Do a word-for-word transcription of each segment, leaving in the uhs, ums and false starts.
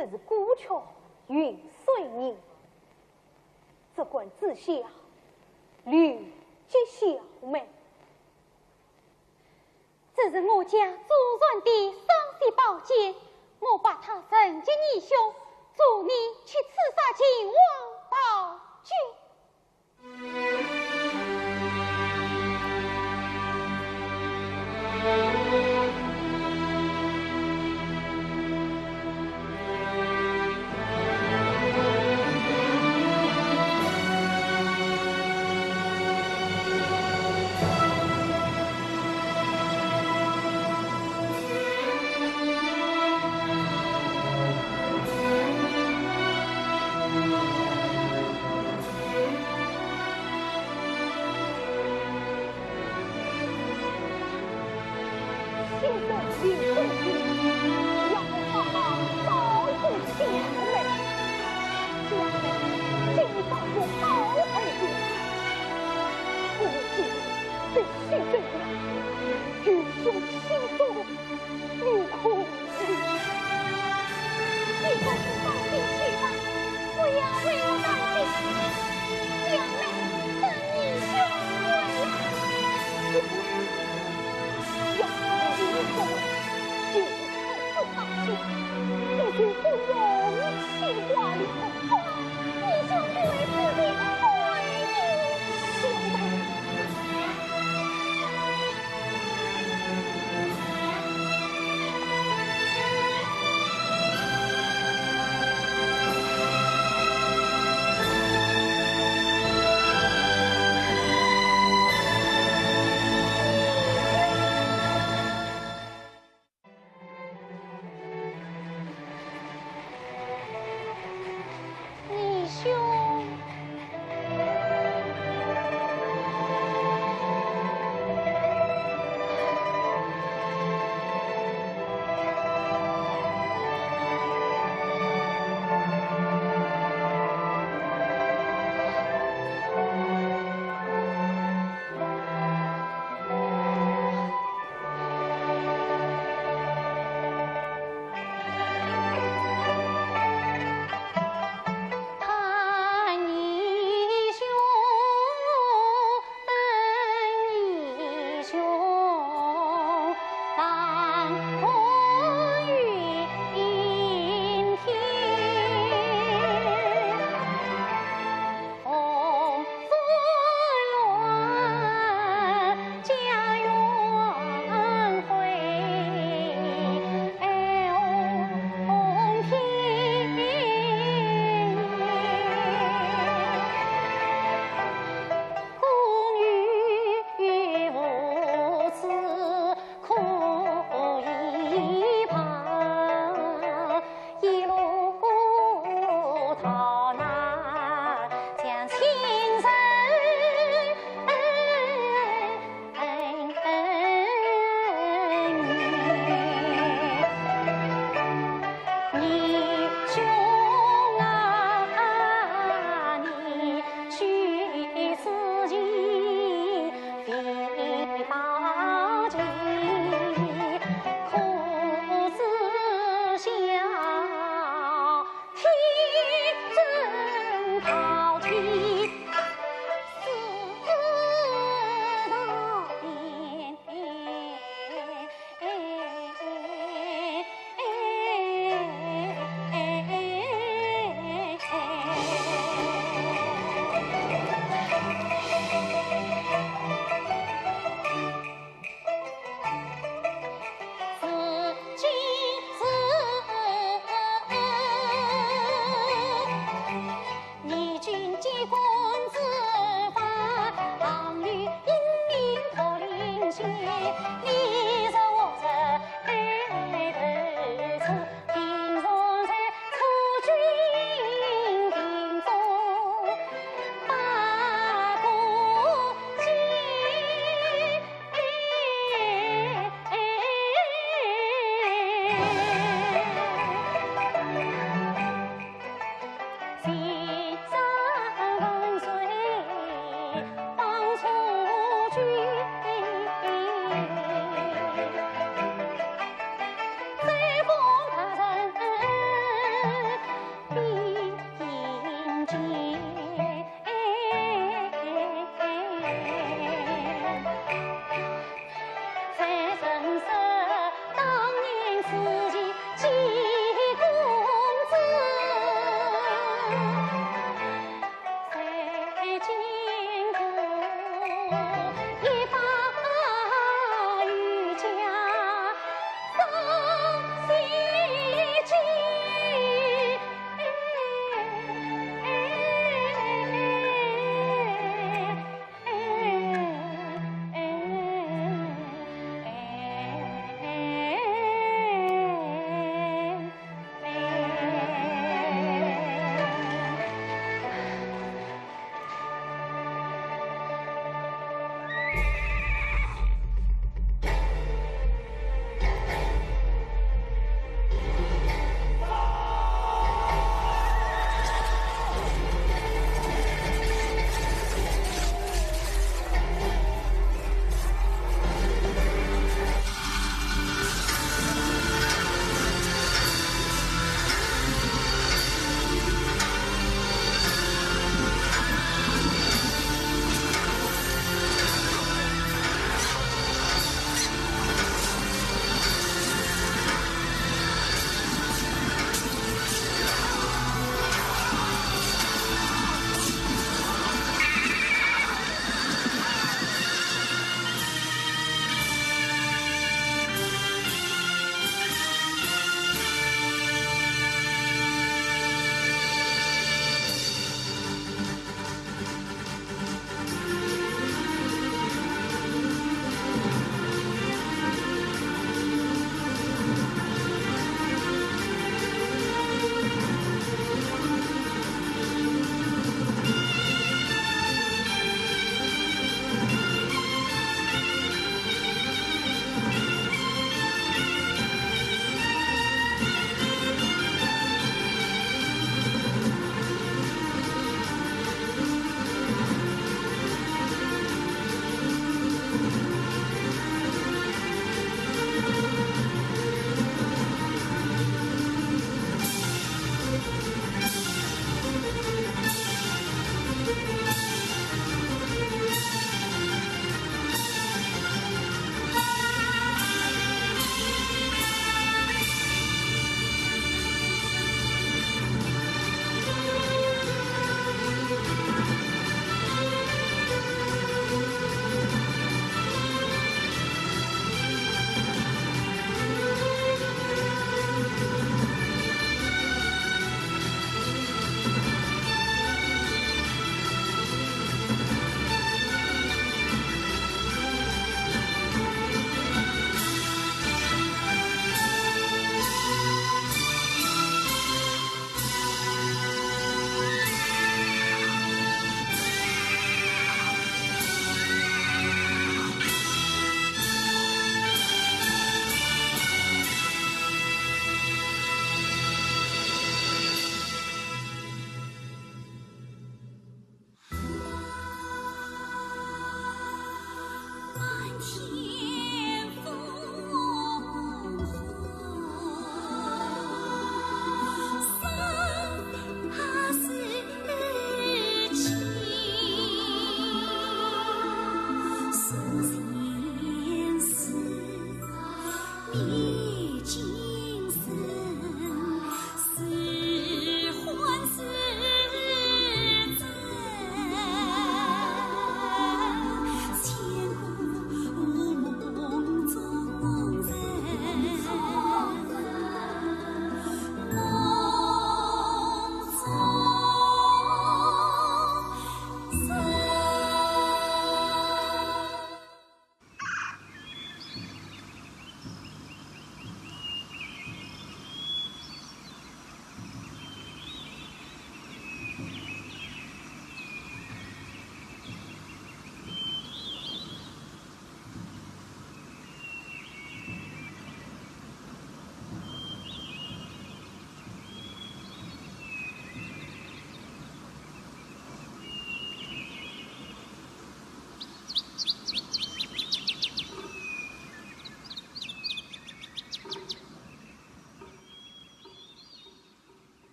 这是孤阙云水人，只管赐下刘吉小妹。这是我家祖传的双喜宝剑，我把它赠给义兄，助你去刺杀秦王报仇。 心中有数，要我好好照顾小妹。小妹，请你照顾好儿子。我今日必须走了，愚兄心中 有苦。你快去放心去吧，不要为我担心。小妹等义兄回来。小妹，要是你不回，今日看不到你，我就不用牵挂了。义兄不为自己，为你。小妹。 义兄。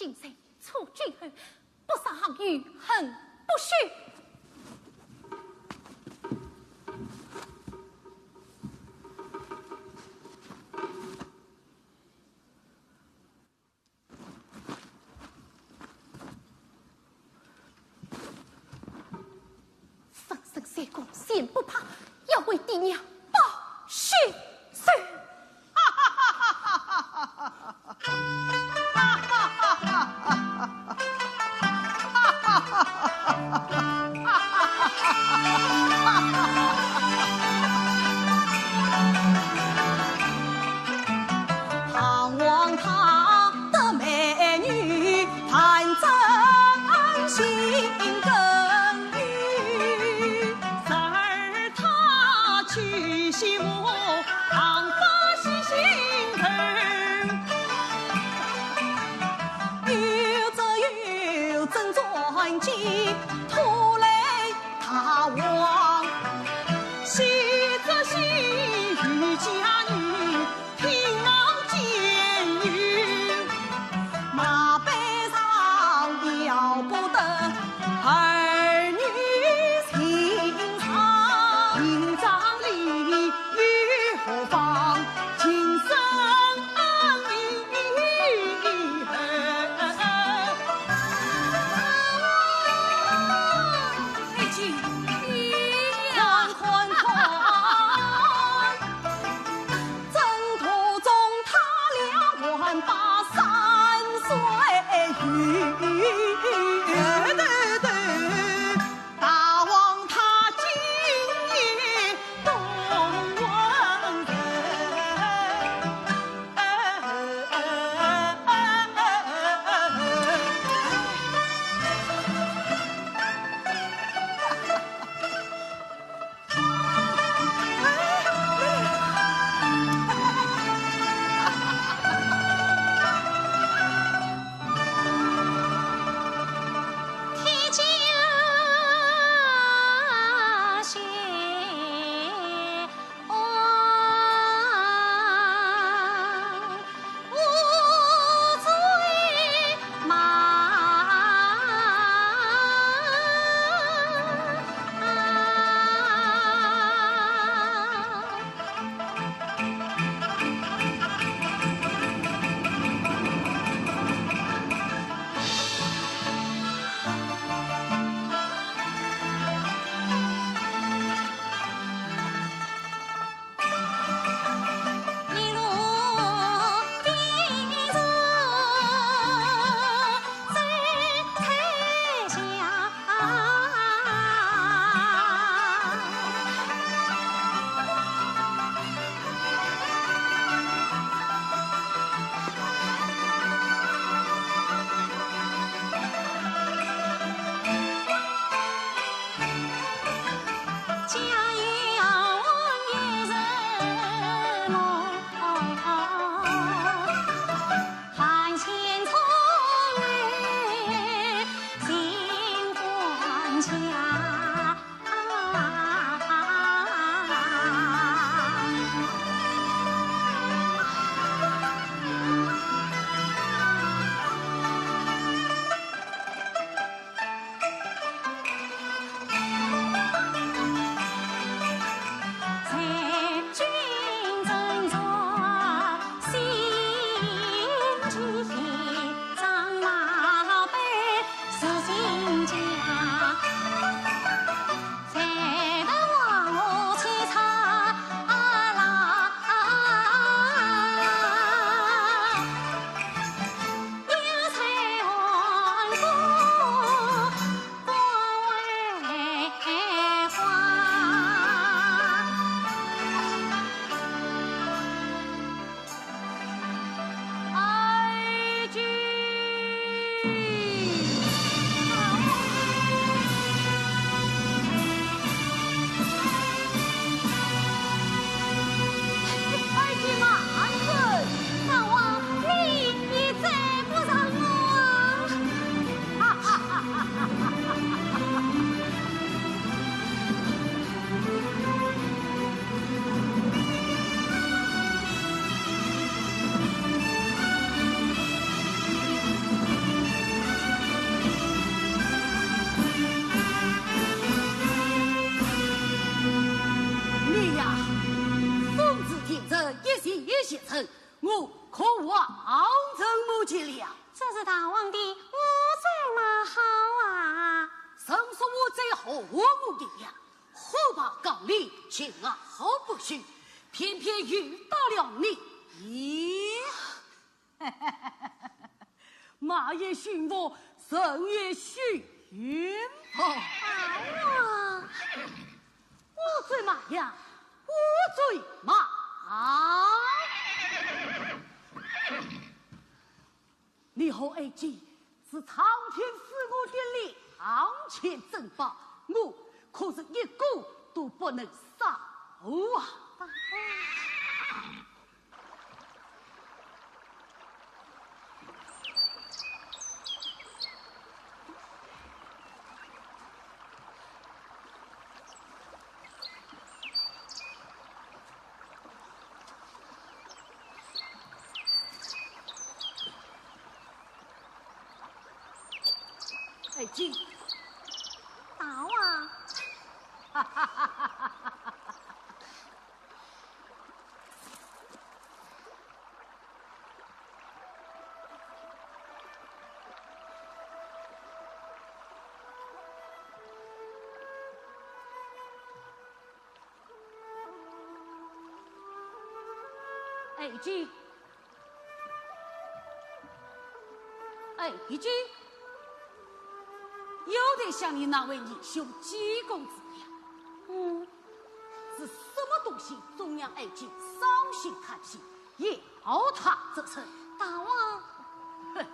人出京后，不杀有恨不休。生身相公，先不怕，要为爹娘报血仇。先生，我可望曾母见谅。这是大王的，我怎么好啊？人说我在何我一样，火把刚烈，情啊好不许，偏偏遇到了你。咦？马也驯服，人也驯服。哎呀！ 我追马呀，我追马！你和爱卿是苍天赐我的两件珍宝，我可是一个都不能少啊！ 爱卿。大王。爱卿，爱卿，又在想你那位义兄季公子了。嗯，是什么东西总让爱卿伤心叹气，要他这身？大王。哼，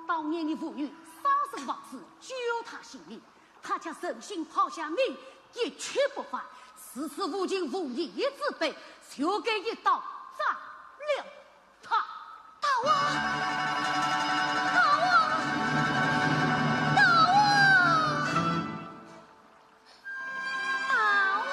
当年你父女双生王子，救他性命， 他却忍心抛下命，一去不返，实是无情无义之辈，就该一刀斩了他。大王！大王！大王！大王！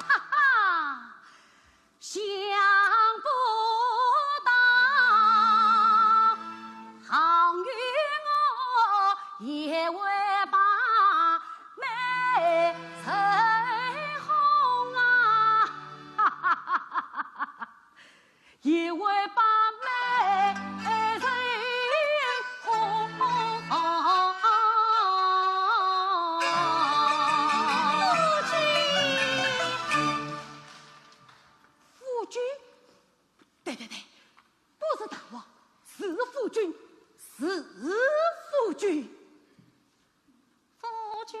哈哈，想不到杭月娥也会把妹成红啊！哈哈哈哈哈！也会把妹成红。夫君，夫君，对对对，不是大王，是夫君，是夫君。 夫君，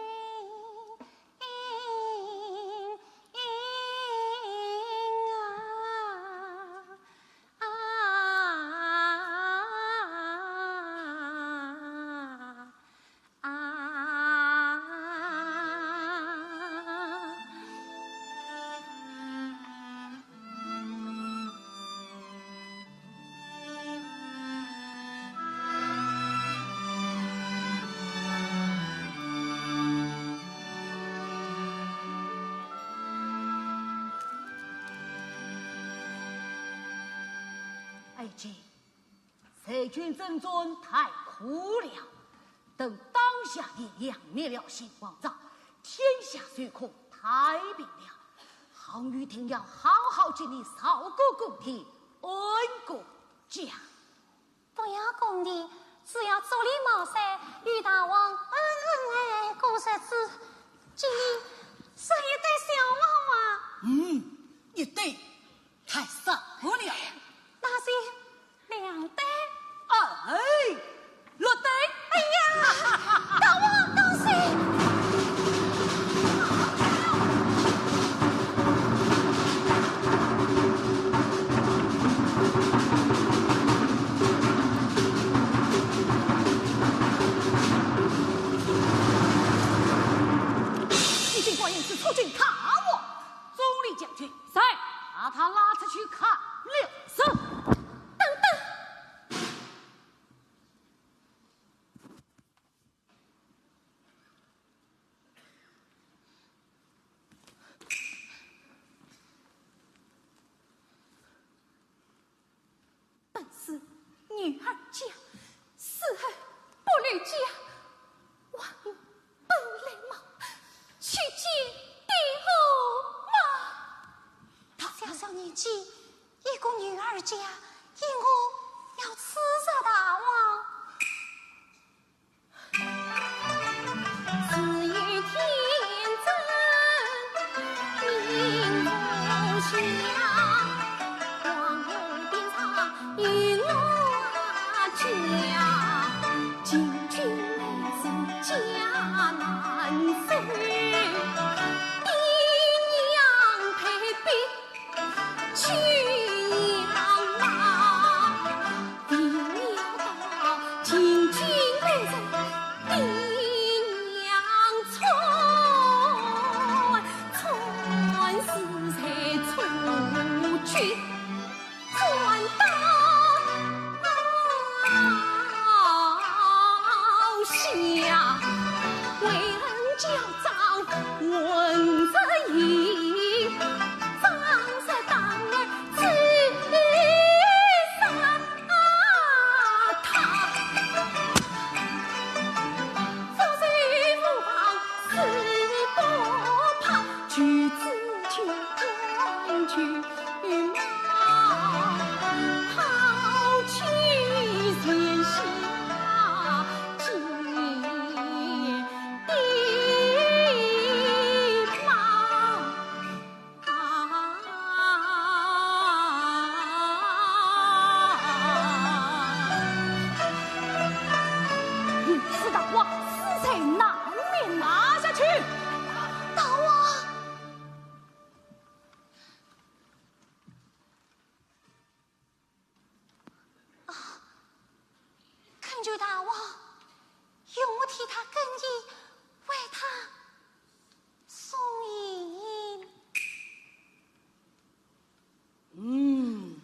啊，啊，啊。 爱卿， 随军征战太苦了，等当下已亮灭了秦王朝，天下虽空太平了。杭玉定要好好给你扫个公体，安个家。不要公体，只要竹林茅山，与大王恩恩爱爱过日子，给你生一对小娃娃。嗯，一对 太少了。那是两对。哎，六对。哎呀，大王，当心！你竟敢硬是出军讨我！ 钟离将军。在。把他拉出去砍了。是。等等。本是女儿家，死后不留家，还有本来貌，去见爹后吗？她小小年纪，一个女儿家，因何要刺杀大王？ 自有天真命不下，王后边上有我大王，容我替他更衣，为他送行。嗯。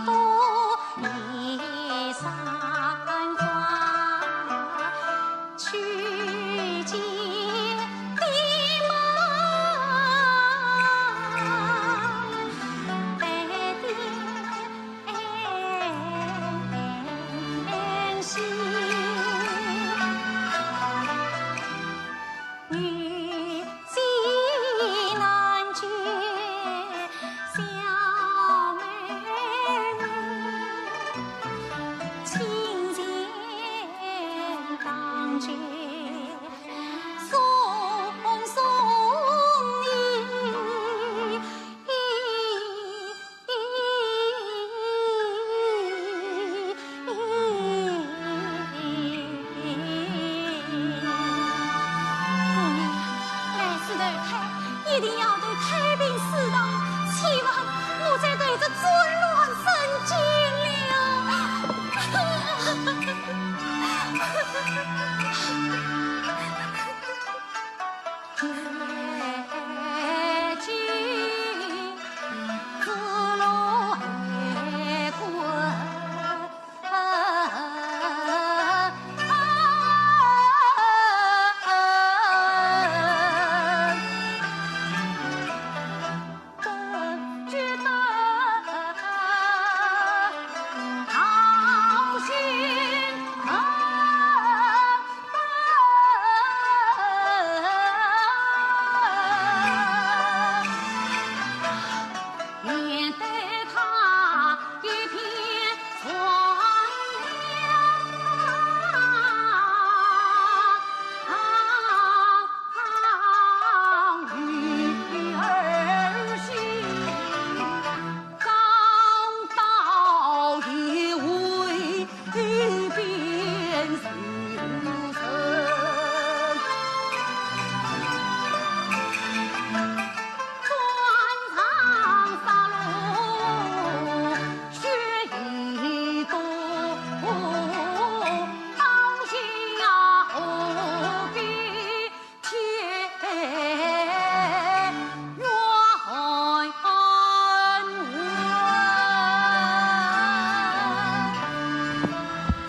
姑娘，来时投胎，一定要投太平世道，千万莫再投这转乱人间了。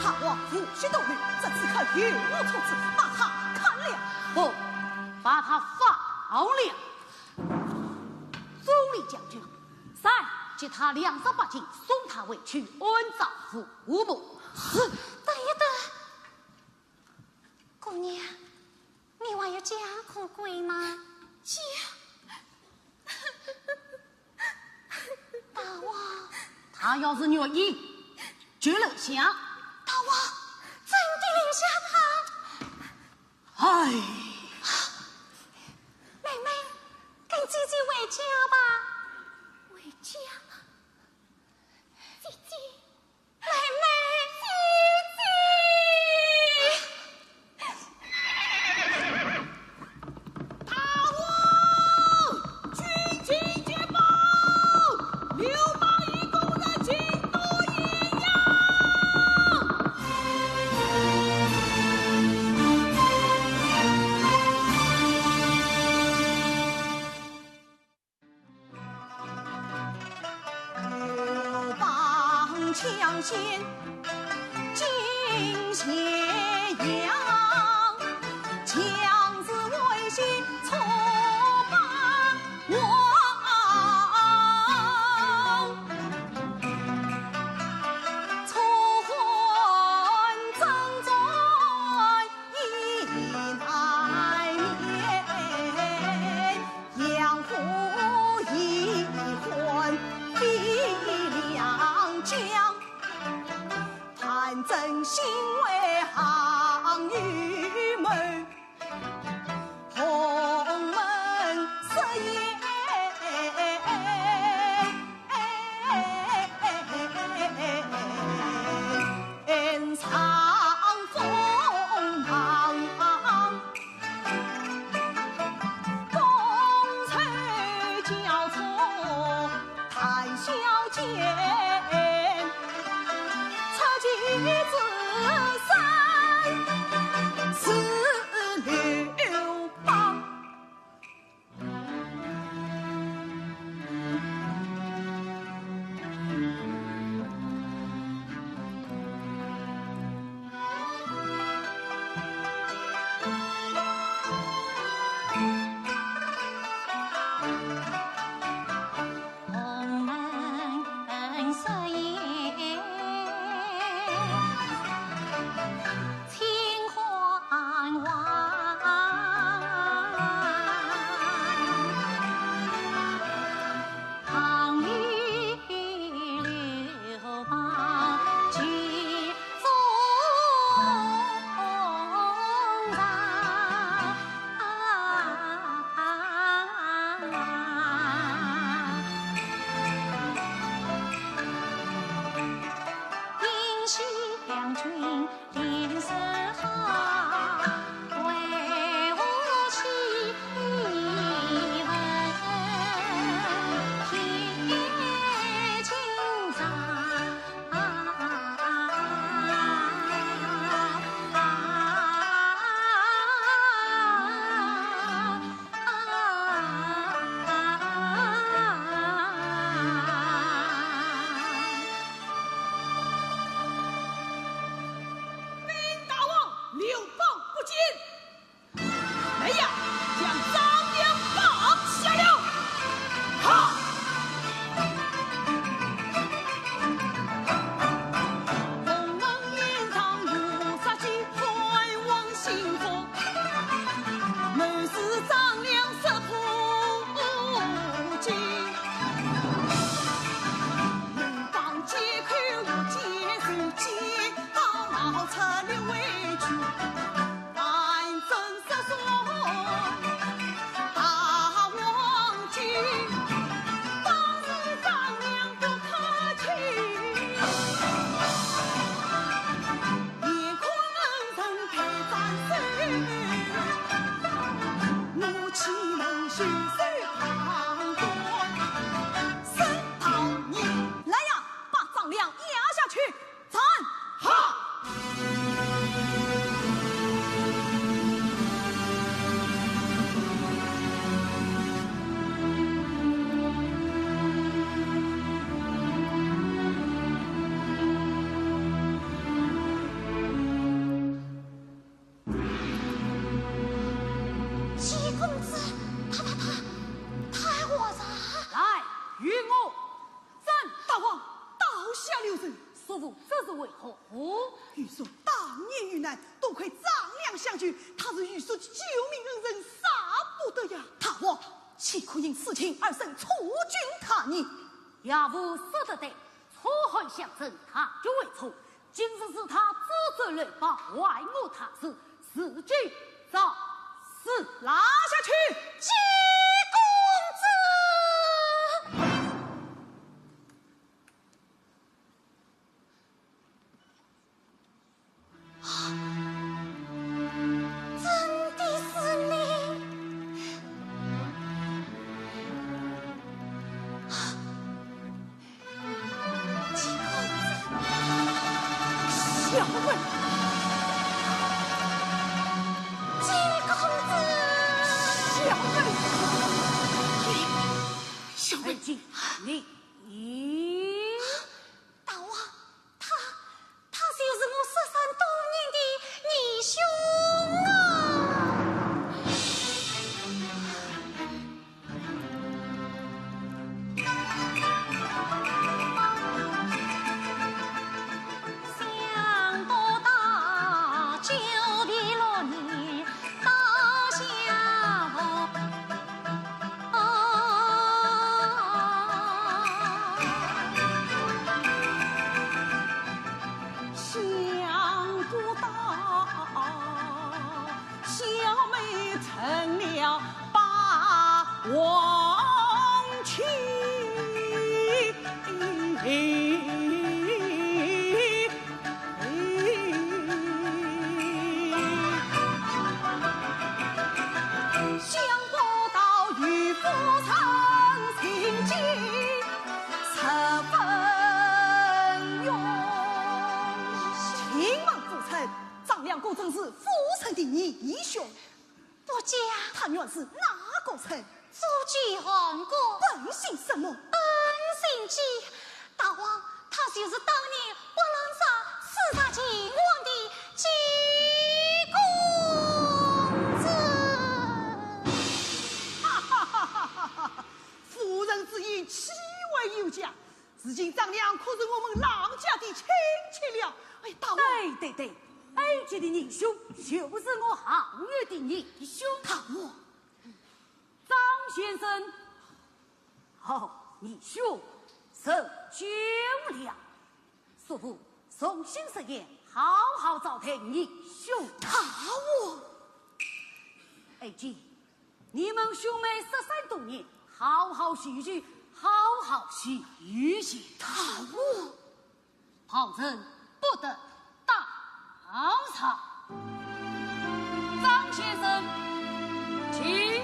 大王，无需多虑，这刺客有误出子，把他砍了。不，把他放了。朱立将军，在，给他两十八斤，送他回去安葬父母。是。等一等，姑娘，你还有家可归吗？家？大王。他要是愿意，就留下。大王，真的留下他？ 哎。妹妹，跟姐姐回家吧。回家？姐姐，妹妹，姐姐。大王，军情捷报，刘邦与宫人进都咸阳。见金斜阳，将士危急出马望，错换征战已难免。 养虎遗患非良将，贪争行为行于谋，鸿门失言。 禀大王，刘邦不见。 来呀，将张良绑下了。哈！来呀，把张良押下去！ 斩！哈！季公子，他他他，他还活着？来，与我 斩！大王，刀下留人。叔父，这是为何？哦，愚叔当年遇难，多亏张良相救，他是愚叔的救命恩人，舍不得呀。大王，岂可因私情而生错君他意？岳父说得对，楚汉相争，大局为重。今日是他助纣为暴，害我大事， 自己找死。拉下去！季公子！真的是你！ 小妹，季公子，小妹，小妹，你，你，大王，他王妻。想不到与夫人情结十分浓。请问夫人，张良果真是夫人的义兄？ 不假。他原是哪个人？祖居韩国。本姓什么？本姓季。大王，他就是当年拨浪杀刺杀秦王的季公子。哈哈哈哈哈哈！夫人之言，岂为有假？ 如今张良可是我们郎家的亲戚了。哎，大王。对对对，哀家的义兄就是我韩月的义兄。大王。张先生。哦，义兄，受酒了。叔父，重新设宴，好好招待义兄。大王。哀家 你们兄妹失散多年，好好叙叙，好好叙叙。大王。旁人不得打扰。张先生，请。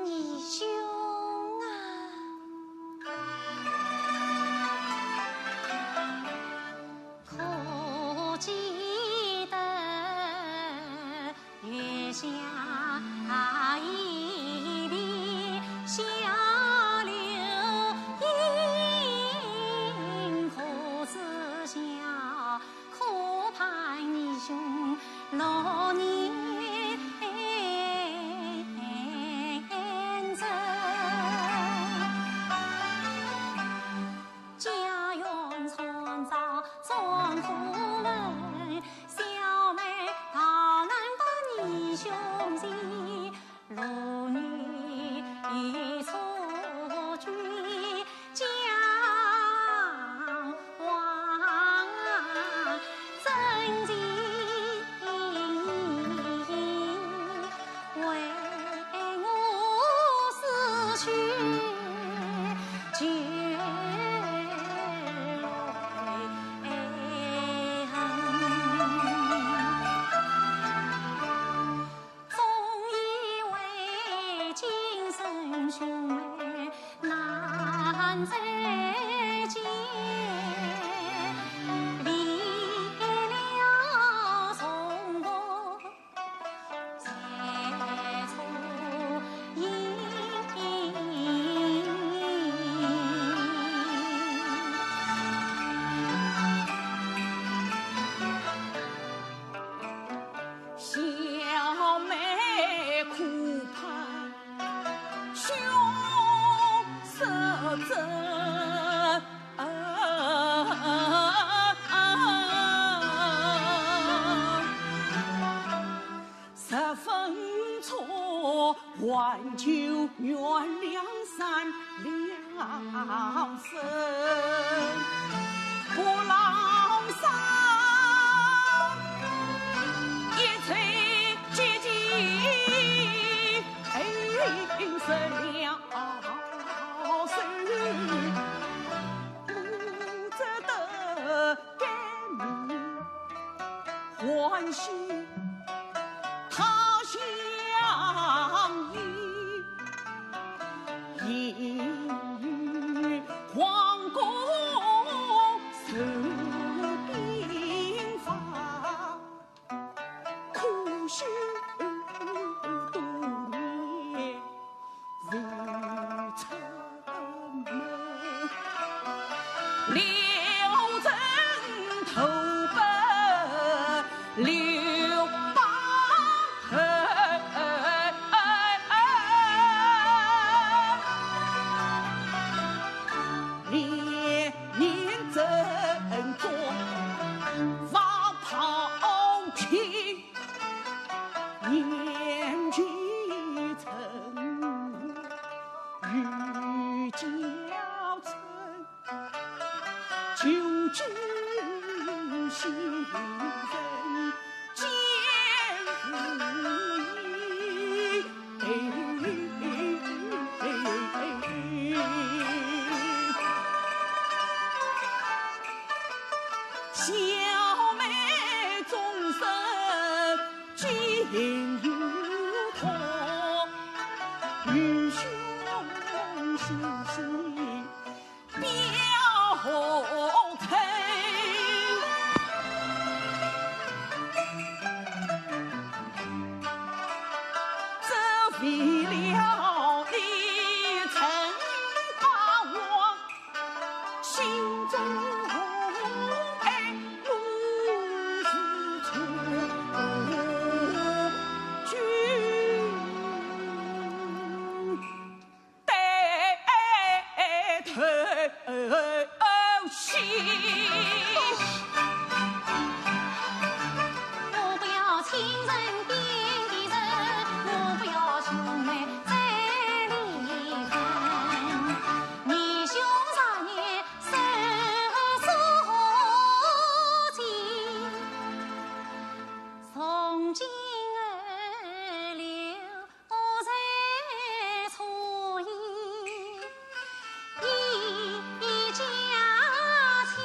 义兄啊。 小妹苦盼兄失贞。 十分错，还求原谅善良人。不浪杀，一切结局，哎，是了事。 不值得改名换姓，他乡意，意与皇宫。刘备刘邦。列年征归，黄袍起，年纪增，欲教春。 旧酒新人间无益。小妹终身寄予托，愚兄心细 表后。这为了你曾把我心中爱，我是错觉。 对头戏。我不要亲人变的人，我不要兄妹再离分。你兄若念手所及，从今而留 不再出言一家亲。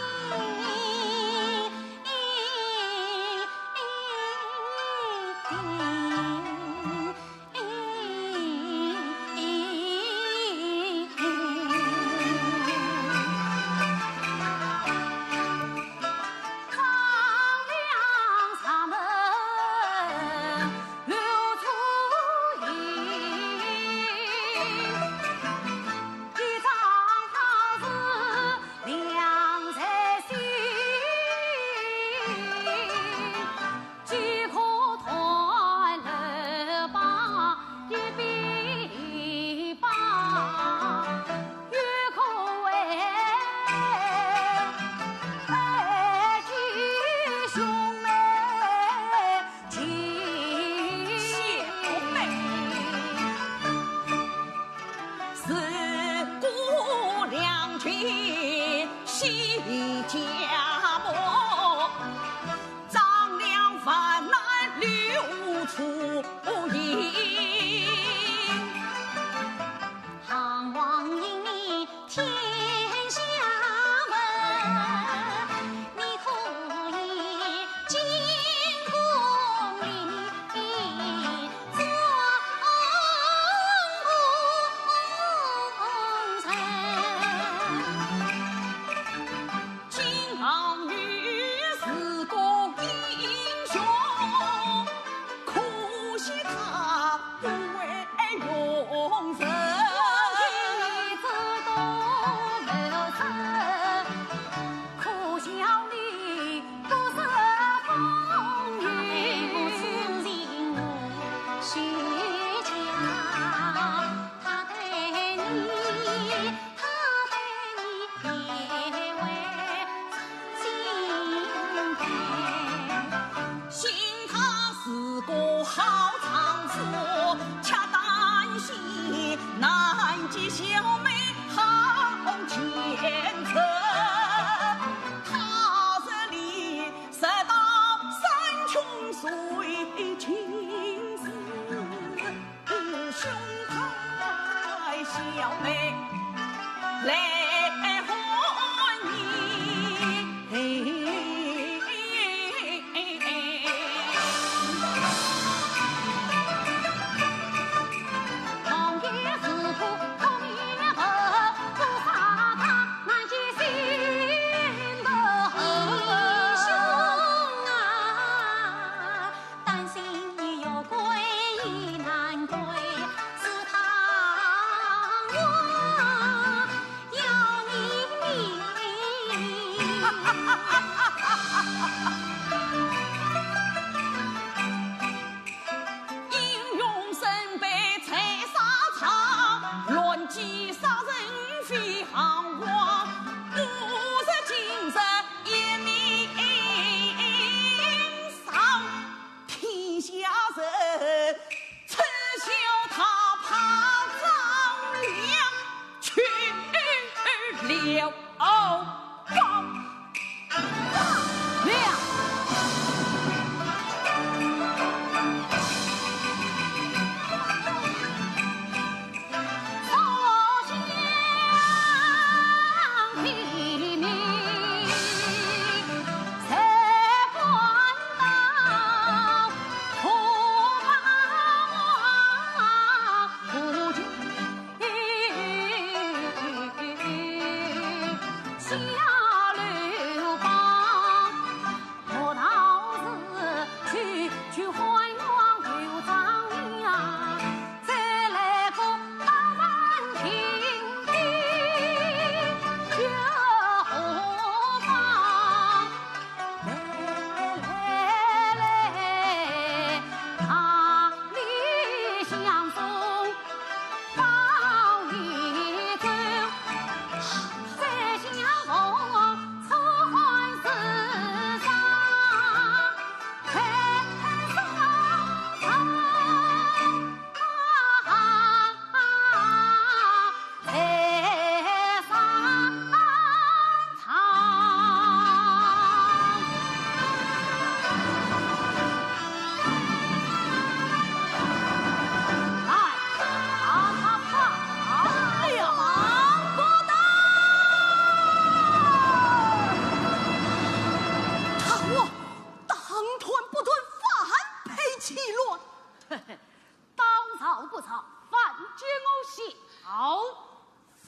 好，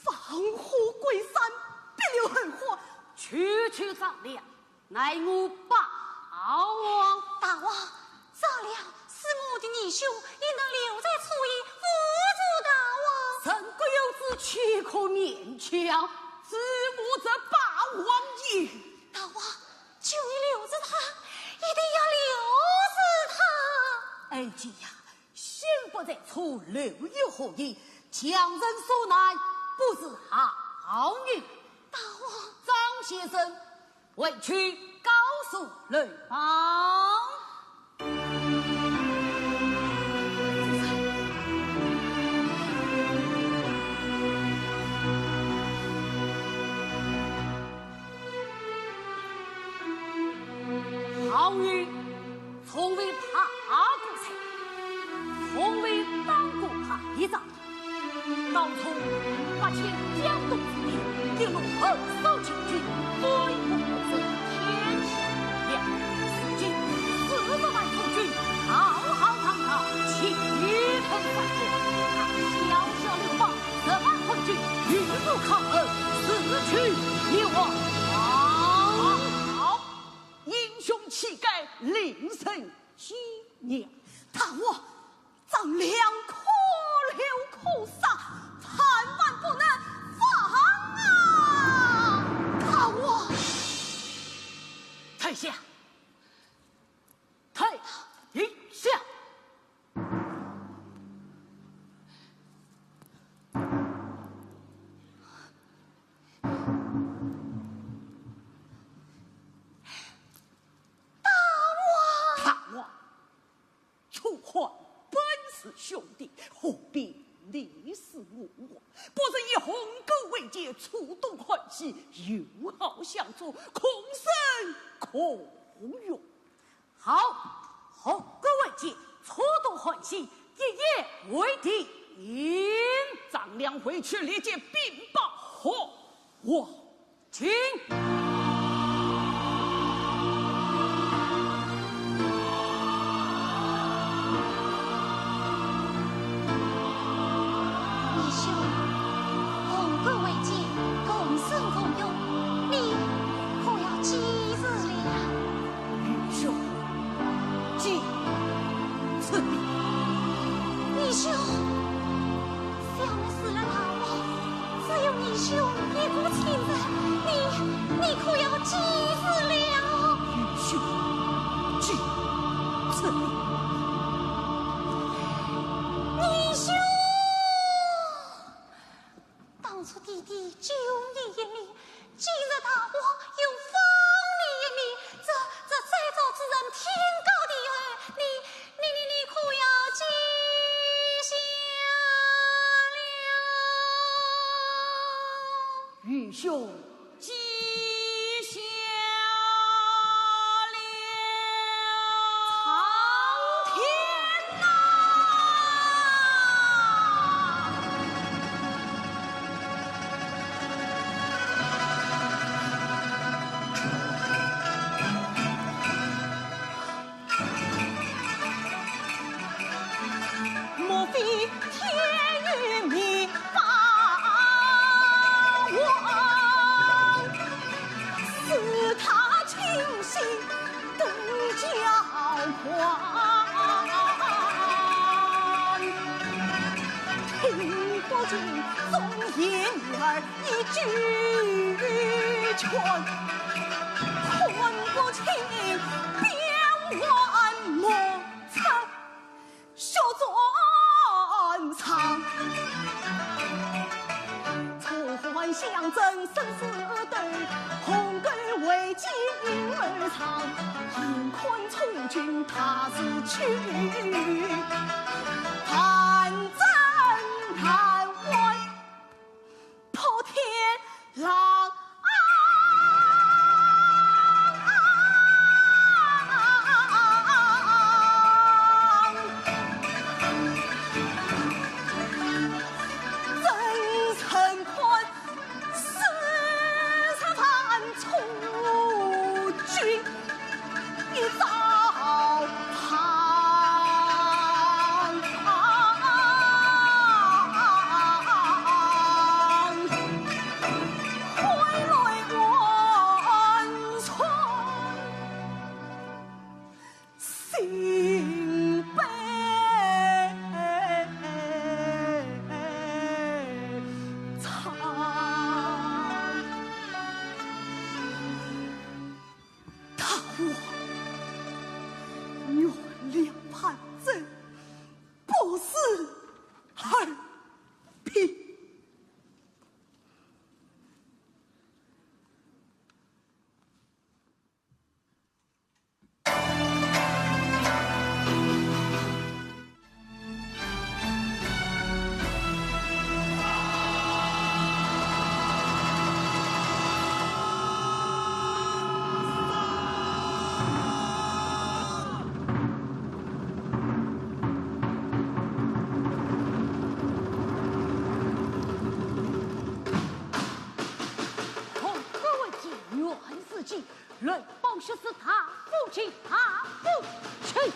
放虎归山，必留后患。区区张良，奈我霸王。大王，张良是我的义兄，你能留在此地辅助大王？人各有志，岂可勉强？子无这霸王也。大王，求你留住他，一定要留住他。哀家呀， 心不在此，留意何用？强人所难，不是好汉。大王。张先生，回去告诉刘邦。好汉 从未打过柴，从未打过败仗。当初八千江东之地，一路横扫千军，最后得胜，天下无量。如今四十万中军，浩浩荡荡，气吞山河，他小小刘邦，十万困军，与我抗衡，势去灭亡。好， 英雄岂敢临阵纪念。大王，张良可留可杀，万万不能放啊！大王，退下，退下。 大王！大王，楚汉本是兄弟，何必你死我活？不如以鸿沟为界，出动汉军，友好相助，共生共荣。好，鸿沟为界，出动汉军，一言为定。张良回去，立即禀报汉王。 请。义兄，鸿沟为界，共生共荣，你可要记住了？ 愚兄，计策定。愚兄，小妹死了大王，只有愚兄一个亲人，你，你可要记住了？愚兄，计策定。愚兄！ 当初弟弟救你一命，今日大王又放你一命，这，这再造之人天高地厚，你，你，你，你可要记下了？愚兄记下了。苍天呐！ 莫非天与灭霸王，使他清醒 更加狂。听不进忠言逆耳一句劝，看不清变幻莫测 血战场。楚汉相争生死斗，鸿沟为界影儿长。眼看楚军大势去，战争难挽。 破天浪。来，报说是大夫请，大夫请。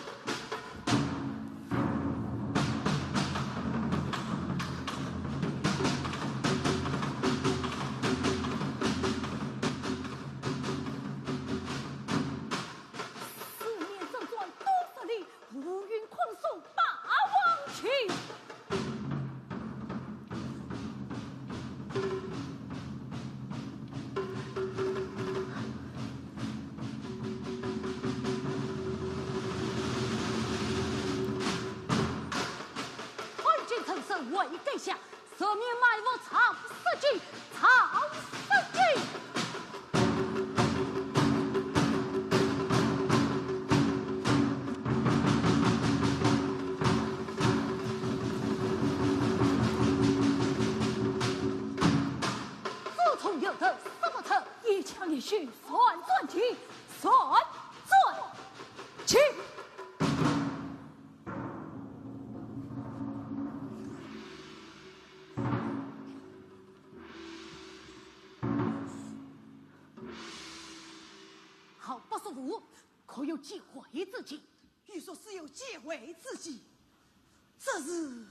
四面阵转多少里，乌云困守八王旗。 汉奸陈胜为垓下，四面埋伏曹世骥，曹世骥。 自从有得失不测，一腔热血算算情，算算情。好不舒服，可有解围之计？ 据说是有解围之计，这是……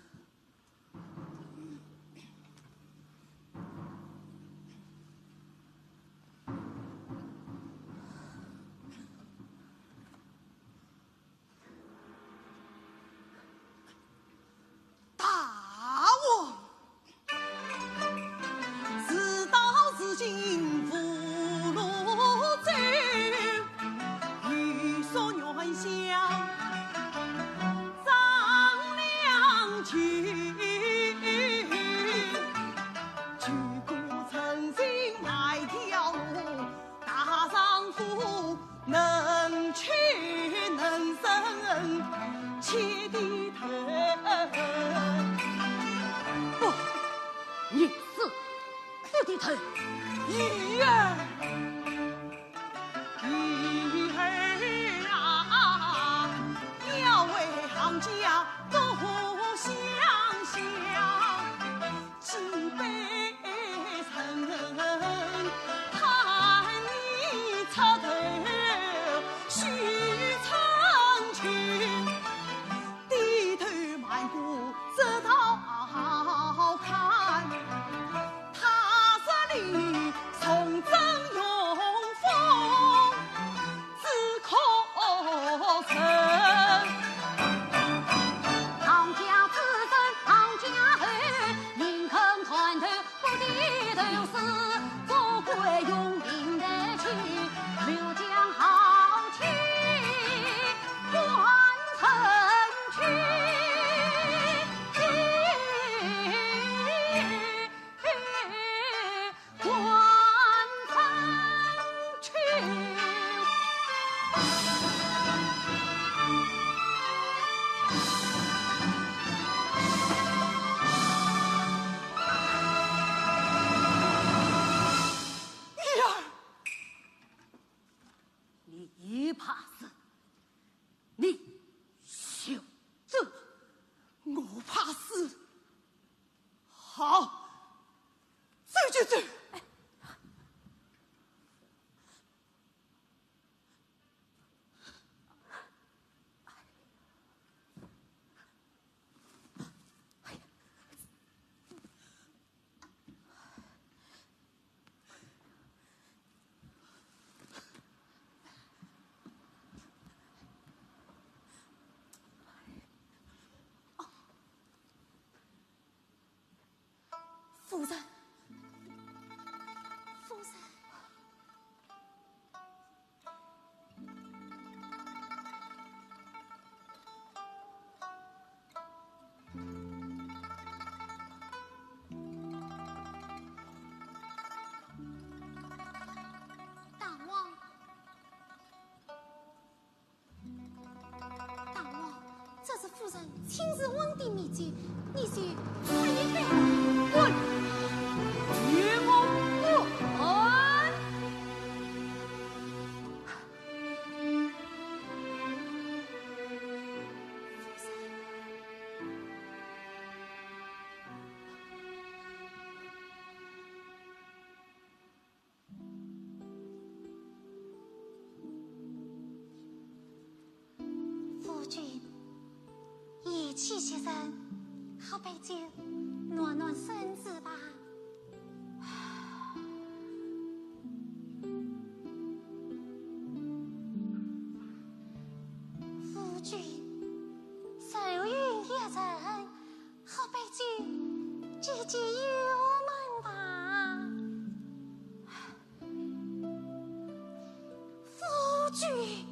大王！ 事到如今无路走，欲速远向张良求。举步成行迈条路，大丈夫 能屈能伸，且低头。不，你死不低头。女儿，女儿啊，要为行家多想想。 举杯成，盼你出头许春秋。低头漫步直道寒，他日里重振雄风 只可忍。唐家子孙唐家后，宁肯断头不低头，是做官用兵的去，留将豪气还人去。 官方去。女儿，你怕死，你休走。我怕死？ 好，走就走。夫人，夫人。 大王，大王，这是夫人亲自问的秘籍，你就看一看。滚！与我滚！先生，喝杯酒，暖暖身子吧。夫君，愁云一阵，喝杯酒，解解忧闷吧。夫君，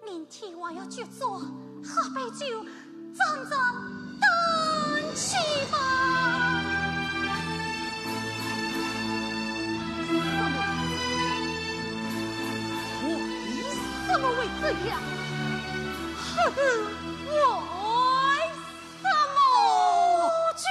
明天还要剧作，喝杯酒，壮壮胆气吧。我为什么会这样？为什么？夫君。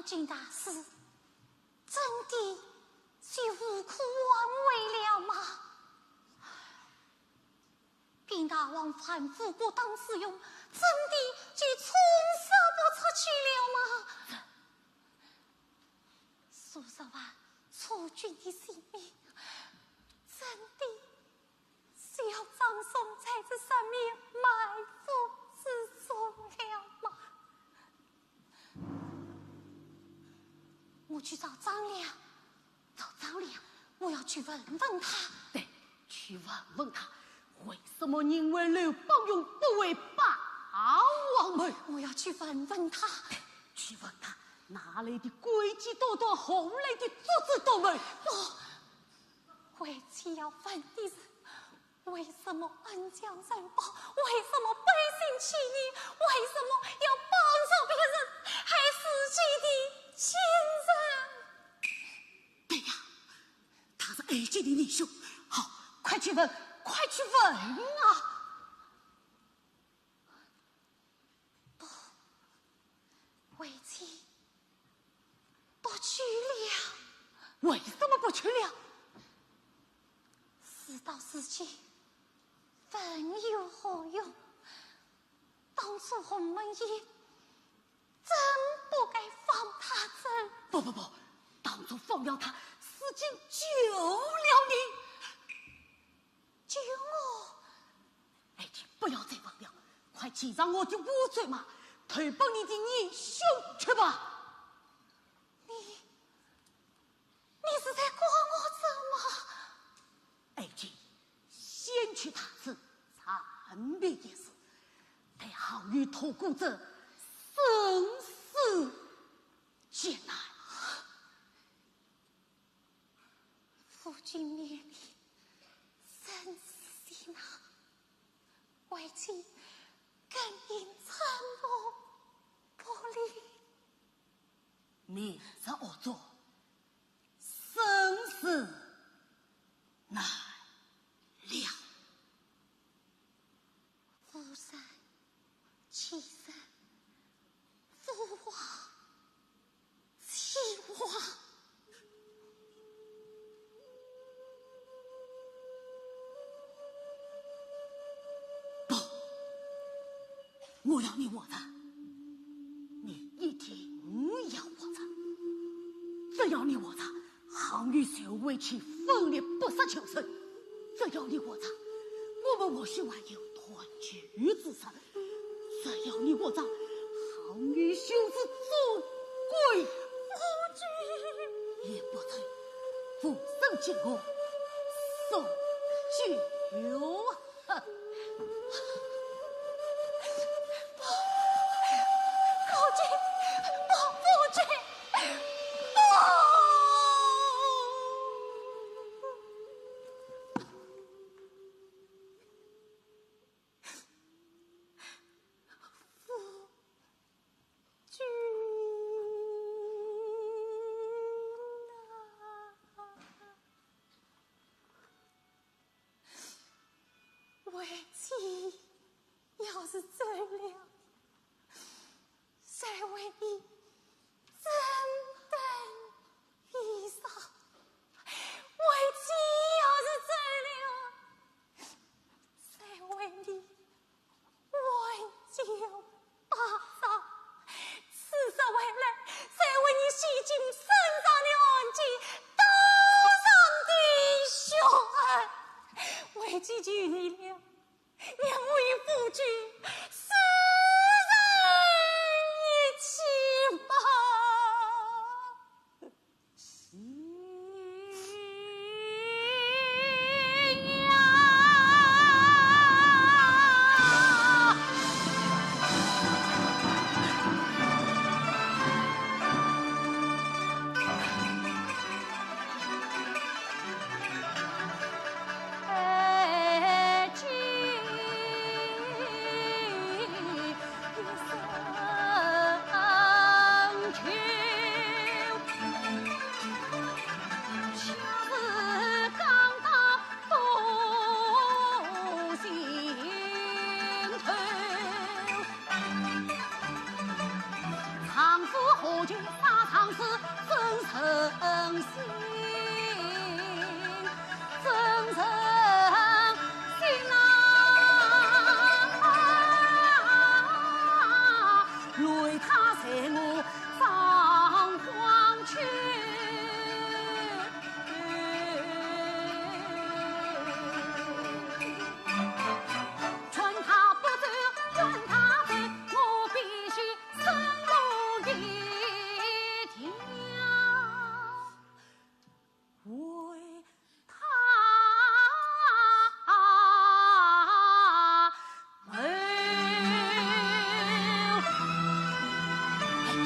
金大师，真的就无可挽回了吗？禀大王，樊富国当时用，真的就冲杀不出去了吗？数十万楚军的性命，真的 是要葬送在这山面埋伏之中了吗？我去找张良，找张良，我要去问问他。对，去问问他，为什么认为刘邦用不为霸王谋？我要去问问他。对，去问他，哪来的诡计多端，何来的足智多谋？我回去要问的是， 为什么恩将仇报？为什么背信弃义？为什么要帮助别人，害自己的亲人？对呀，他是爱卿的义兄，好，快去问，快去问啊！不，为妻 不去了。为什么不去了？事到如今，问有何用？当初鸿门宴，真不该放他走。不不不，当初放了他，如今救了你。 救我？爱卿，不要再问了，快骑上我的乌骓马，投奔你的义兄去吧。你，你是在赶我走吗？爱卿，先去大事，暂避一事，待项羽托孤者，生死艰难。 夫君面临生死危难，为妻更应沉默不语。明日恶作，生死难料。 夫人，其人，父王，其王。不，我要你活着，你一定要活着。只要你活着， 项羽受委屈，奋力不杀求胜，只要你活着，我们或许还有团聚之日。只要你活着，项羽就是做鬼，夫君也不曾俯身见我，受酒啊！ 不，夫君，不，夫君，不！夫君啊！ 为妻要是走了，谁为何求沙场是怎忍心，怎忍心啊！泪它随我放黄去。 劝他不走，劝他走，我必须生路一条。为他谋。哎，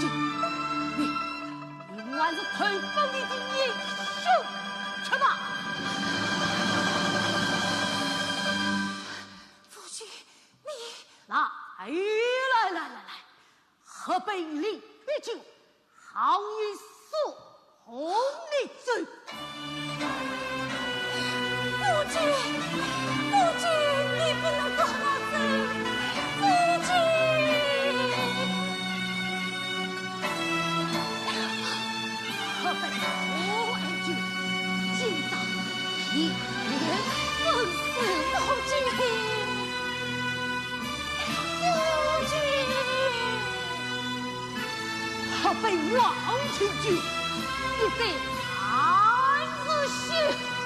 这，你，你还是投奔你的英雄去吧。夫君，你，来，来，来，来，来。 河北李必救，好一束红绿灯。夫君，夫君，你不能赶我走，夫君。河北何爱军，今朝一言分手。夫君。 夫君。河北王请君，你这孩子是，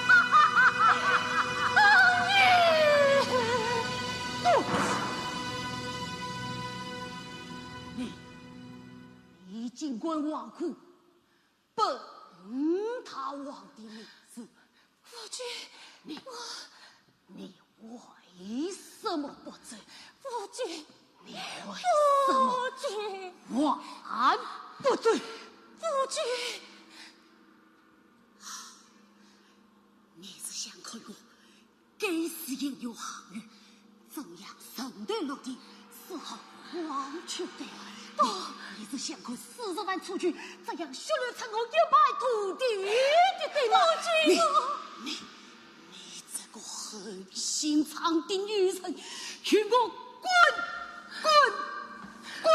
哈哈哈哈哈！你，你竟敢挖苦 本大王的名字。夫君，你，我，你为什么不走？夫君，你为什么，夫君，还不走？夫君。你是想看我 该死，英雄行为，怎样沉头落地，死后黄泉对岸？不，你是想看四十万楚军这样血流成河，一败涂地的，对吗？夫君，你，你，你这个狠心肠的女人，与我滚，滚，滚！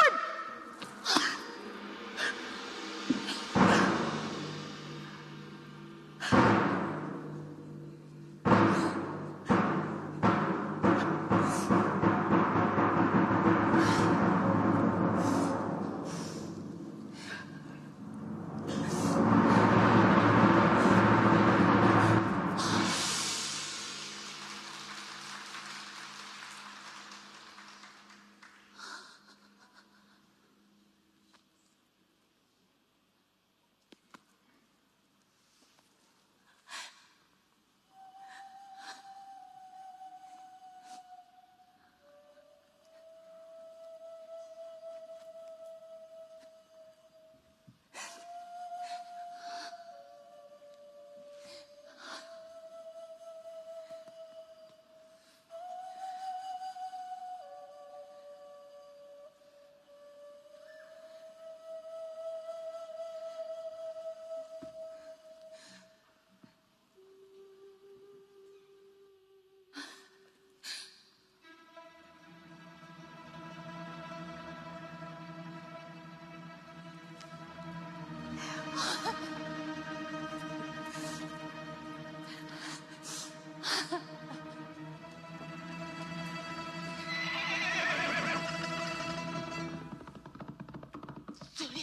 走了，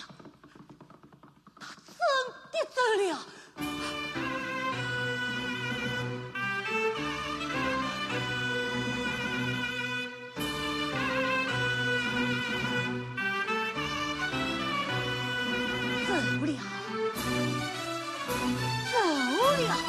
他真的走了。走了，走了。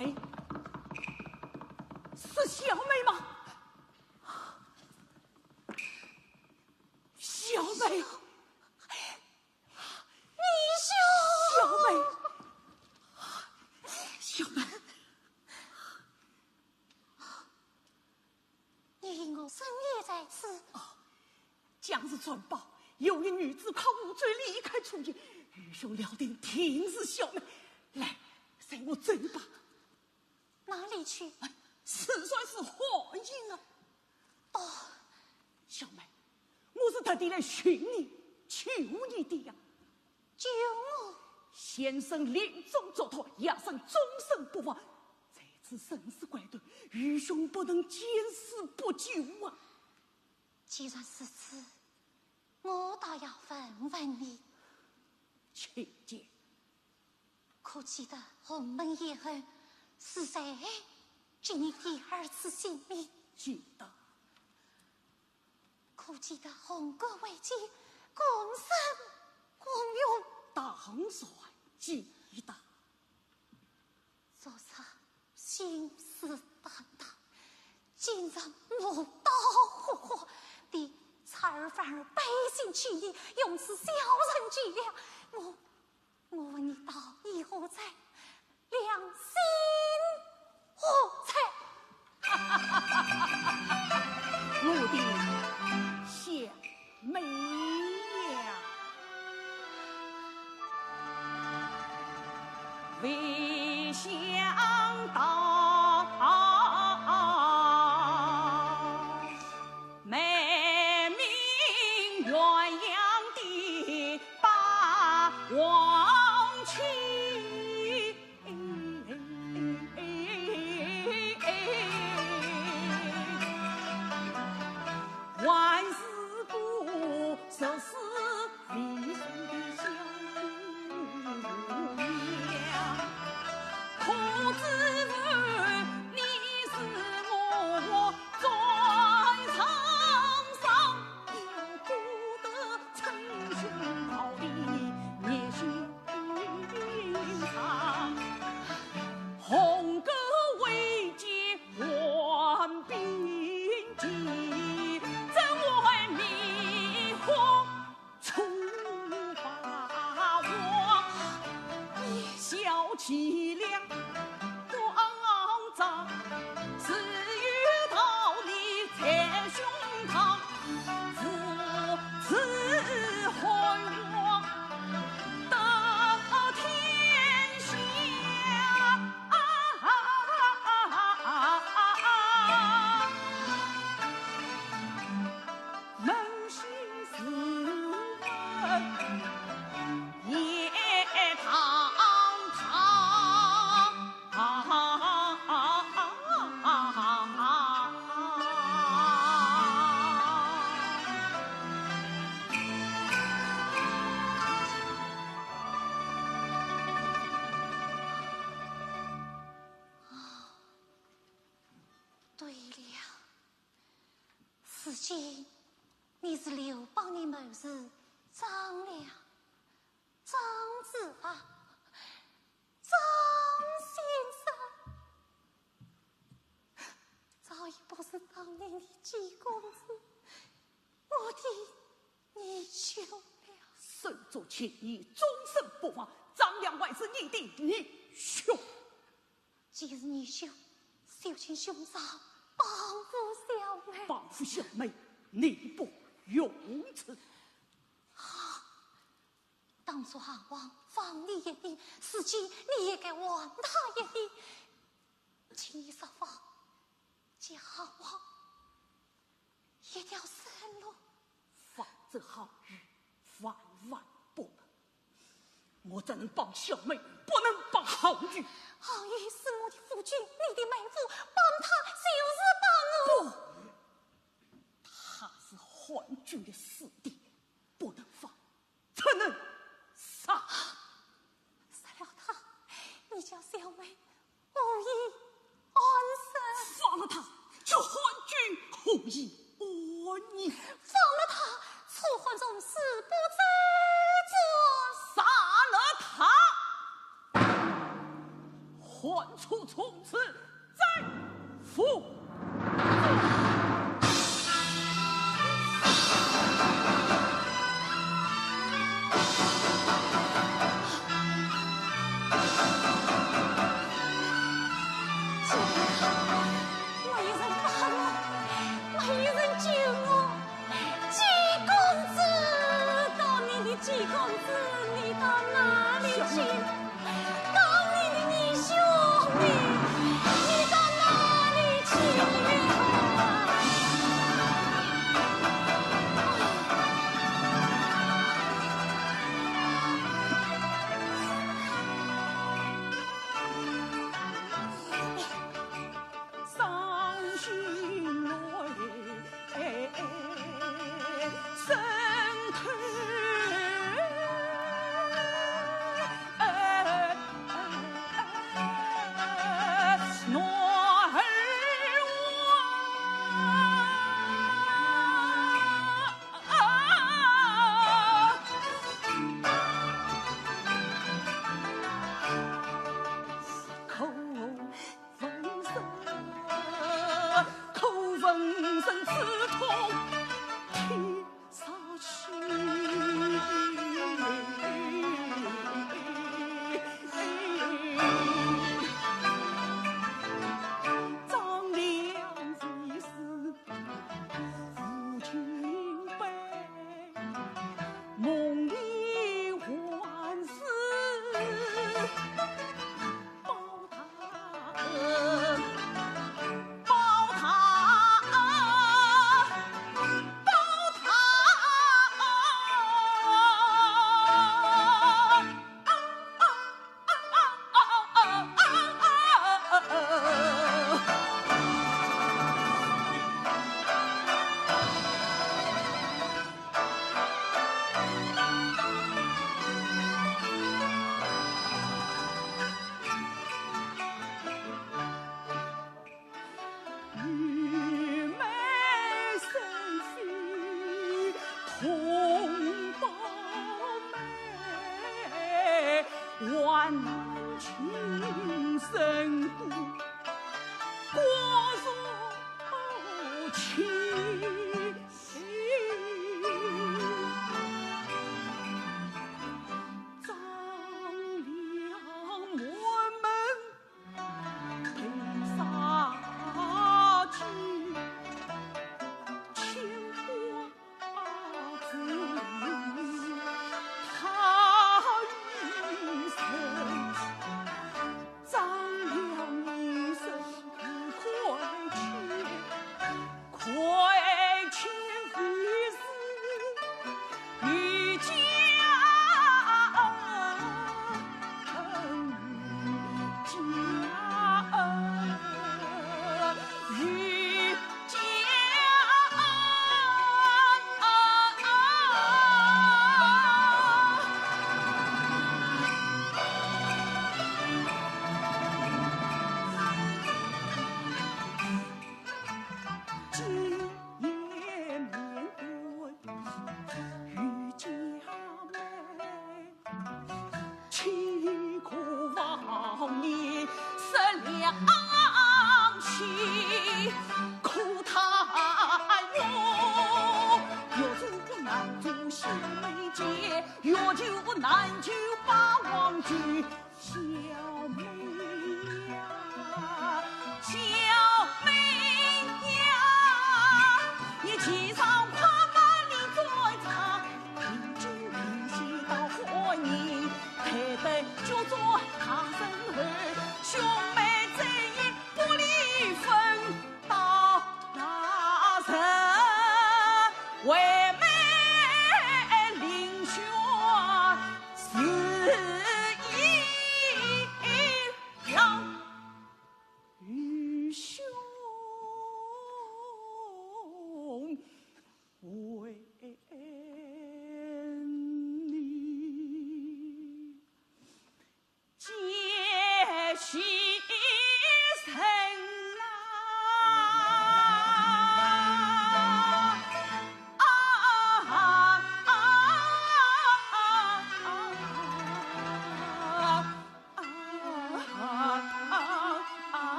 哎，是小妹吗？小妹，你小妹，小妹，你我身也在此。将士传报，有一女子靠武追离开初夜，愚兄料定定是小妹。来，随我走吧。哪里去？自然是寒营啊。哦，小妹，我是特地来寻你、求你的呀。救我！先生临终嘱托，夜深终身不房，在此生死关头，愚兄不能见死不救啊。既然如此，我倒要问问你，请讲。可记得鸿门宴后，是谁给你的儿子性命？记得。可记得鸿沟危机，共生共荣？当然记得。昨日信誓旦旦，今日磨刀霍霍，你才儿反而背信弃义，用此小人计量。我，我问你道义何在？良心何在？我的小妹呀，未想到美名远扬的霸王旗。对了，如今你是刘邦的谋士张良、张子房、张先生，早已不是当年的季公子，我的女兄了。手足情义，终身不忘，张良还是你的女兄。 既是女兄，就请兄长帮扶小妹。帮扶小妹，你不用辞。当初项王放你一马，如今你也该还他一马。请你设法给项王一条生路。方则好 万万不能。我只能帮小妹，不能帮项羽。项羽是我的夫君，你的妹夫，帮他就是帮我。不，他是汉军的死敌，不能放，只能杀。杀了他，你叫小妹 何以安身？放了他，叫汉军何以安宁？放了他，楚汉从此不再作。杀了他，汉何处从此再赴？姐，没有人帮我，没有人救我。 季公子，当年的季公子，你到哪里去了？当年的你兄弟，你到哪里去了？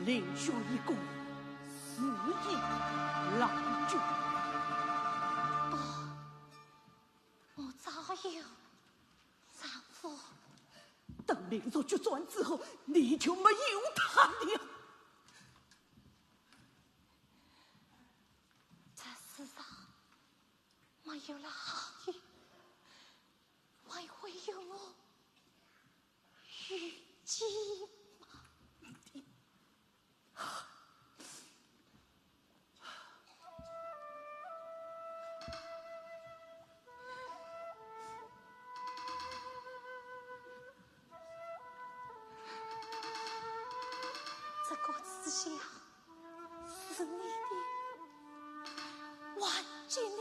另寻一个如意郎君。不，我早有丈夫。等林若决断之后，你就没有他了。这世上没有了好运，还会有我 与妻吗？这个紫霞 是你的，还给你。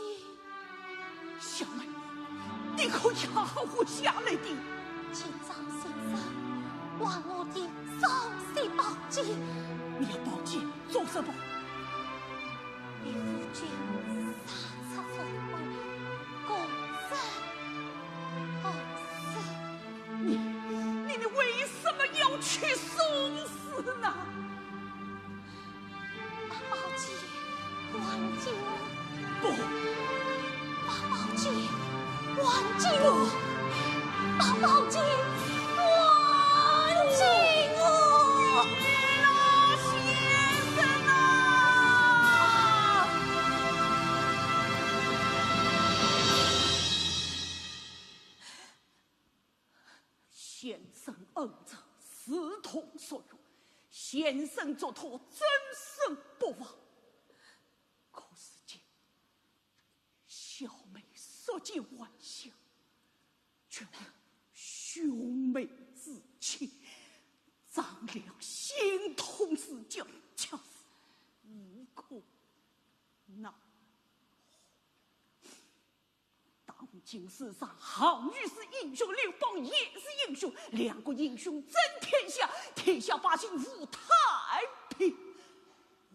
小妹，你可要活下来的。请张先生还我的双喜宝剑。你要宝剑做什么？与夫君杀出重围，共生共死。你，你，你为什么要去送死呢？ 把宝剑还给我！不！把宝剑还给我！把宝剑还给我！先生啊！ 先生恩泽，如同岁月，先生作托，终身不忘。可如今，小妹宿介还乡，却为兄妹之情，张良心痛如绞，却是无可奈何。 当今世上，项羽是英雄，刘邦也是英雄，两个英雄争天下，天下百姓无太平。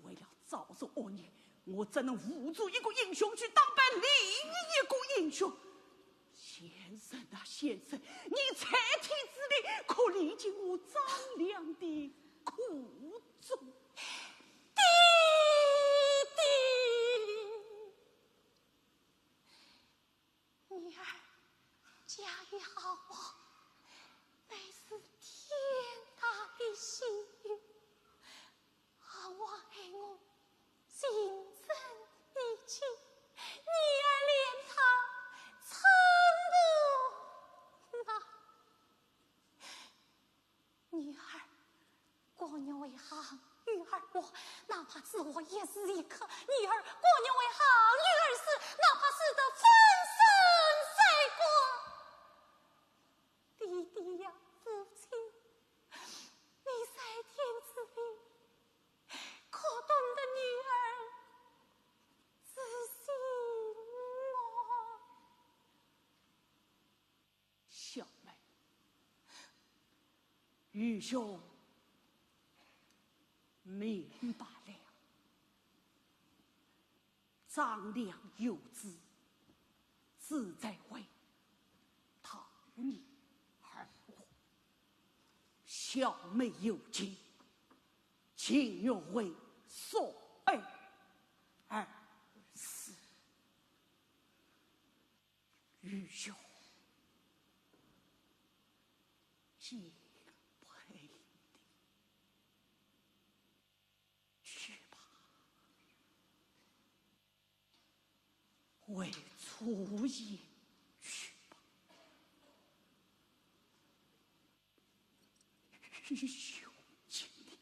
为了昭雪恶念，我怎能护住一个英雄去打败另一个英雄？先生啊，先生，你在天之灵，可理解我张良的苦衷。爹爹！ 女儿嫁与豪王，乃是天大的喜运。豪王爱我情深意切，女儿怜他寸步难。 女儿甘愿为项羽而活，哪怕是活一时一刻。女儿甘愿为项羽而死，哪怕死得粉身碎骨。爹爹呀，父亲，你在天之灵，可懂得女儿之心哦。 小妹，愚兄明白了。张良有子，子在位，他无女而活。小妹有情，情愿为所爱而死。 愚兄敬佩你。去吧，回初见去吧。愚兄敬你。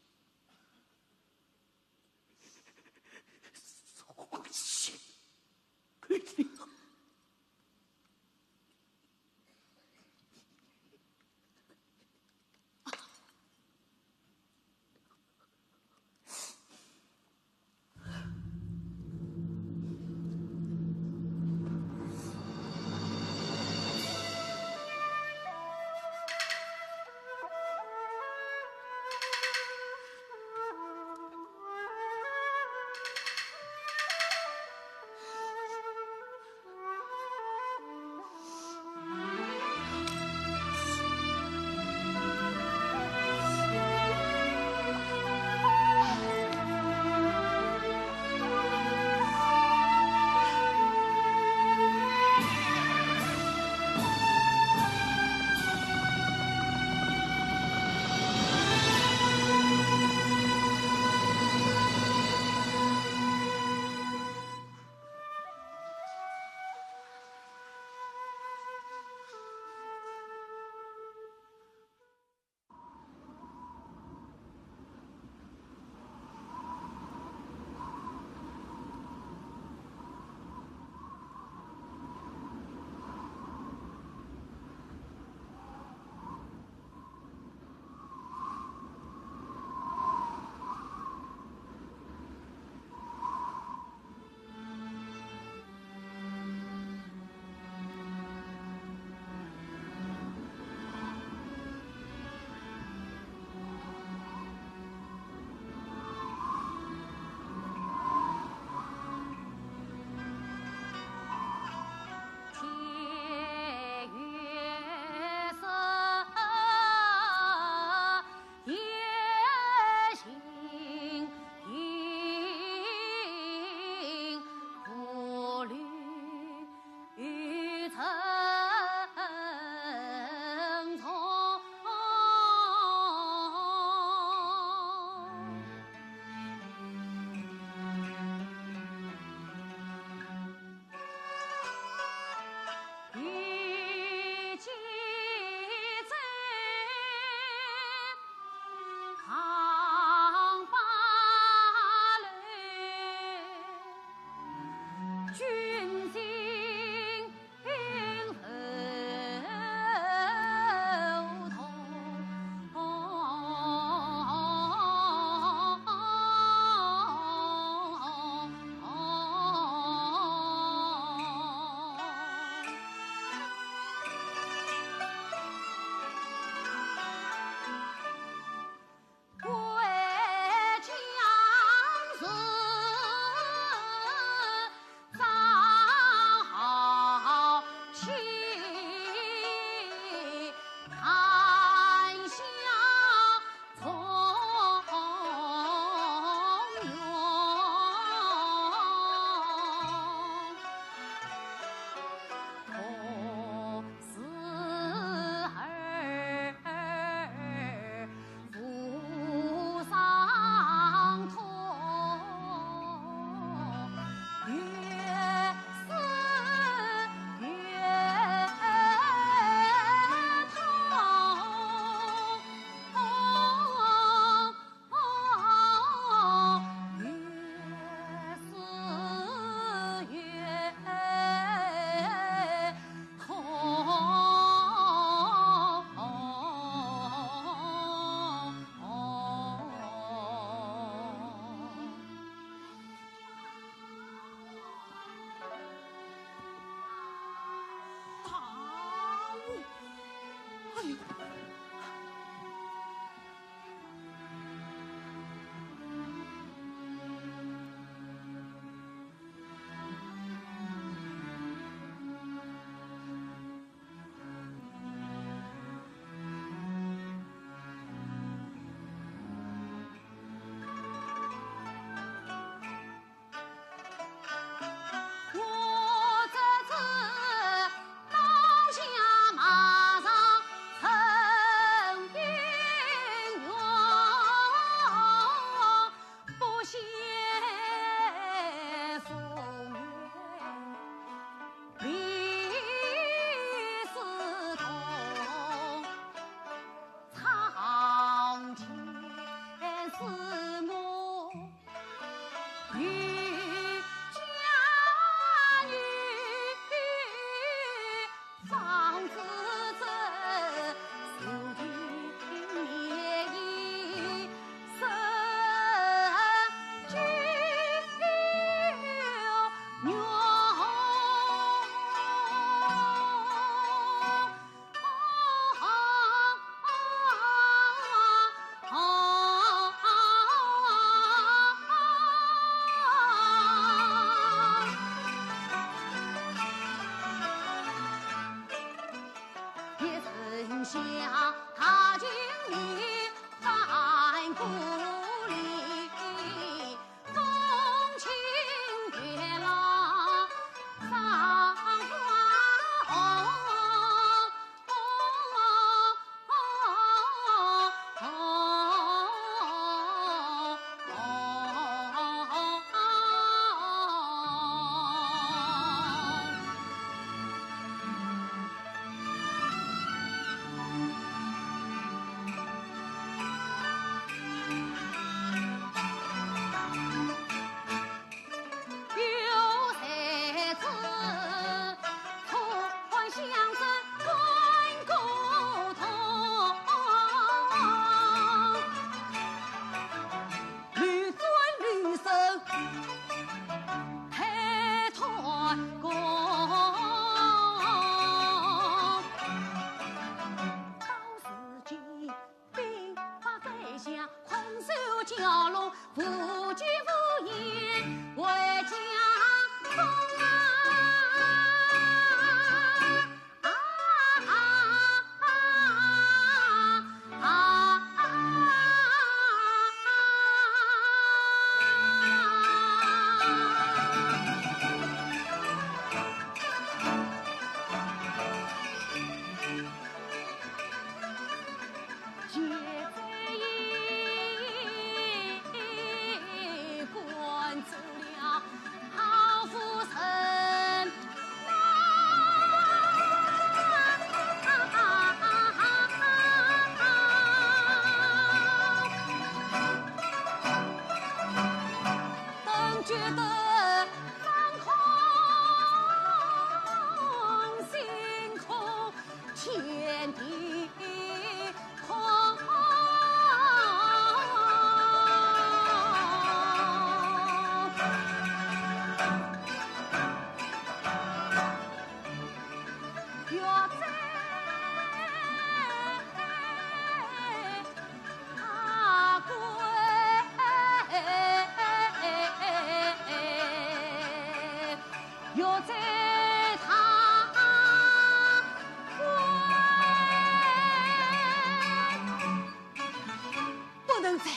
不能走，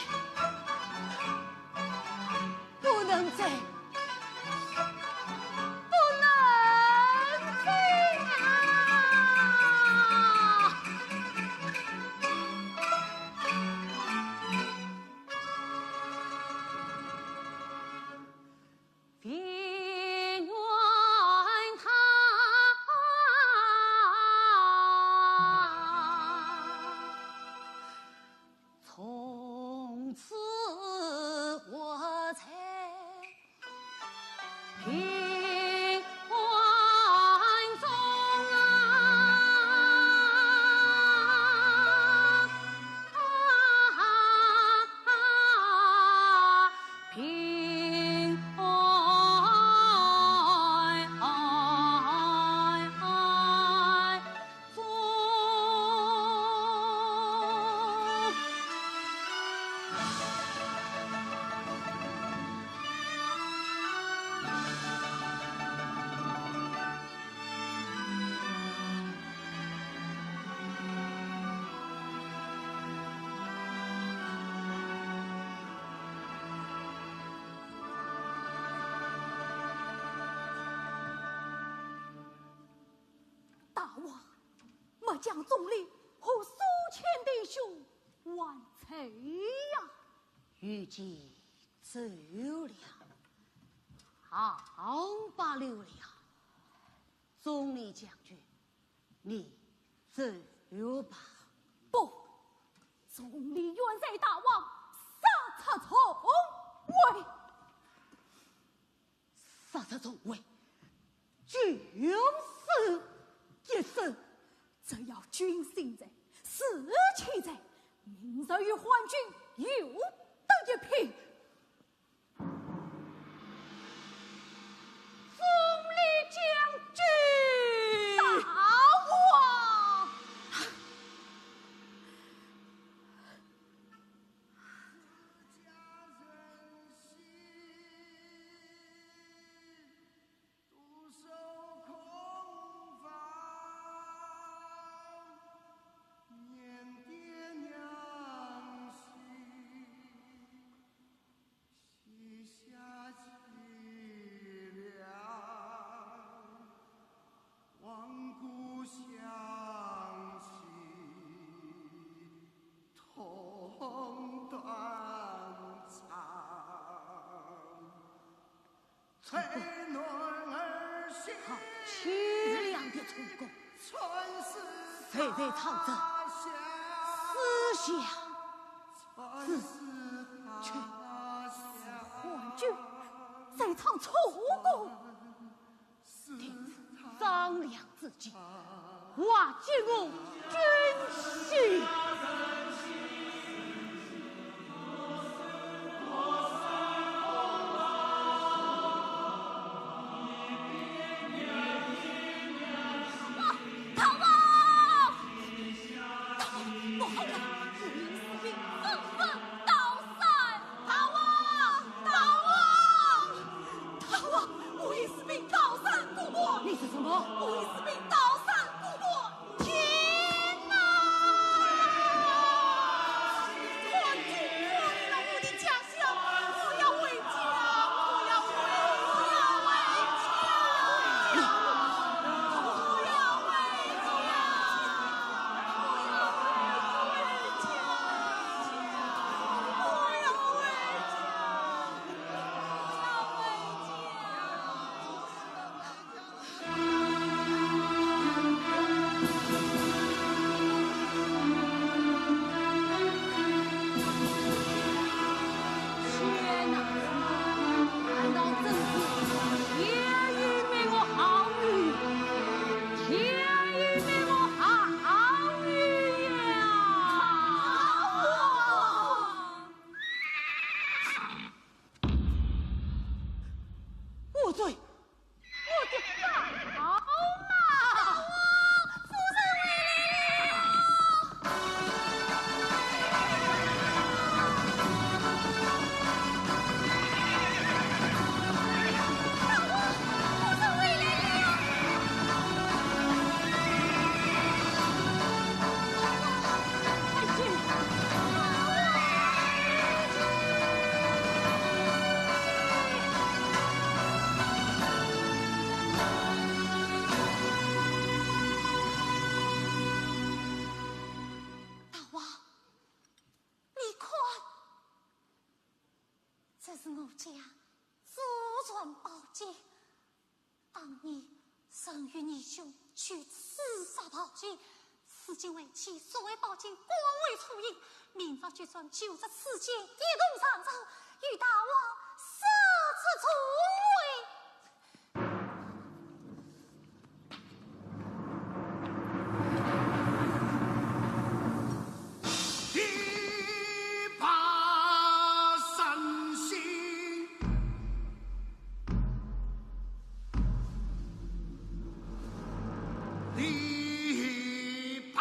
不能走，不能走啊！大王，末将钟离和苏乾弟兄还在呀。御姐走了，好罢了。钟离将军，你走吧。不，钟离远在大王，杀出重围。 杀出重围，九死一生。只要君心在，士气在，明日与汉军有得一拼。钟离将军！大王！天亮的成功，谁在唱着思乡之曲？是汉军在唱楚歌。 定是张良之计，化解我军心。啊，大王！ 大王，不好了！吴营士兵纷纷逃散！大王，大王，大王，吴营士兵逃散！姑母，你说什么？吴营士兵逃散！姑母，天哪！汉军脱离了我的家 乡，我要回家，我要回家，我要回家，我要回家，我要回家，我要回家，我要回家。 天哪！难道真是天与命我好女，天与命我好女呀！我罪， 我的宝马！大王，夫人回来了！大王，夫人回来了！快去！ 大王，你看，这是我家祖传宝剑。当年曾与义兄去刺杀暴君，如今为妻所为宝剑光辉初影，明朝决战救这世间，一同上朝，与大王杀之助威。 力拔山兮，力拔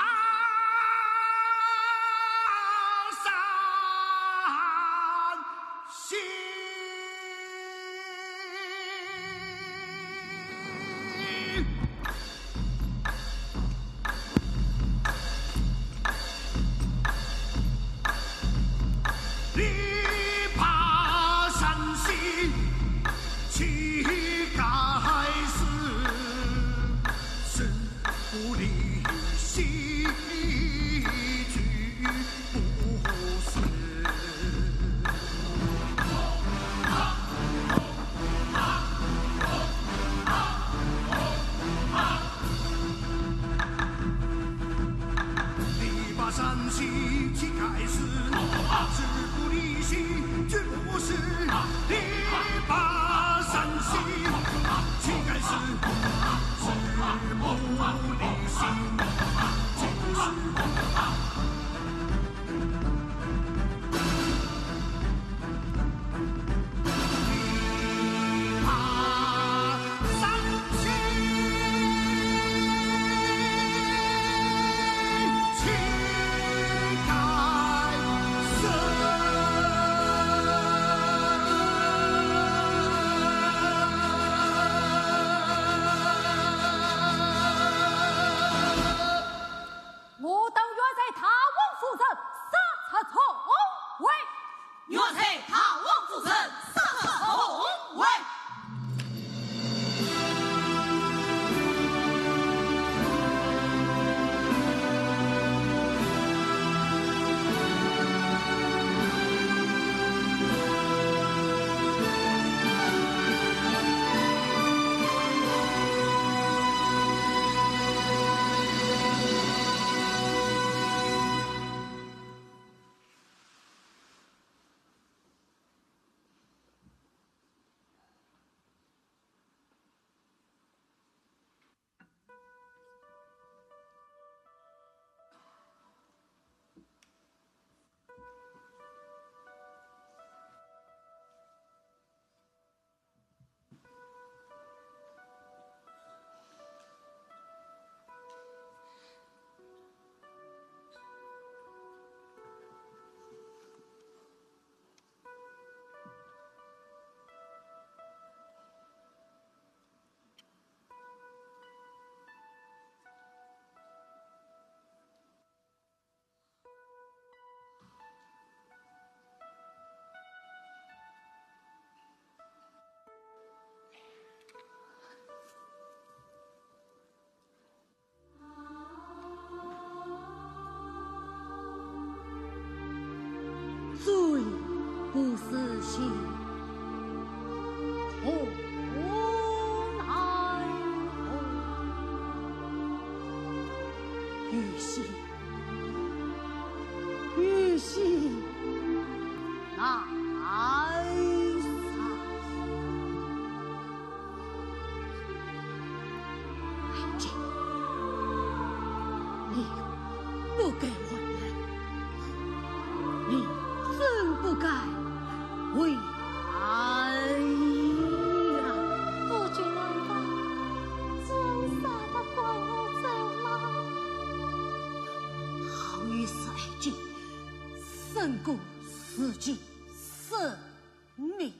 山 兮。力拔山兮，气盖世。势不离兮， 力拔山兮气盖世，势不离兮绝不失。力拔山兮气盖世，势不离兮绝不失。玉溪，玉溪难捒。爱卿，你不该回来，你真不该回来呀！夫君难道真舍得放我走吗？好一世爱君，胜过自己性命。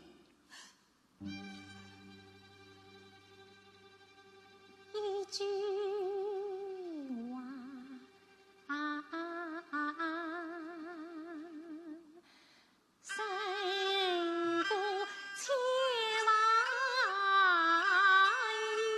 一句话，胜过千万言。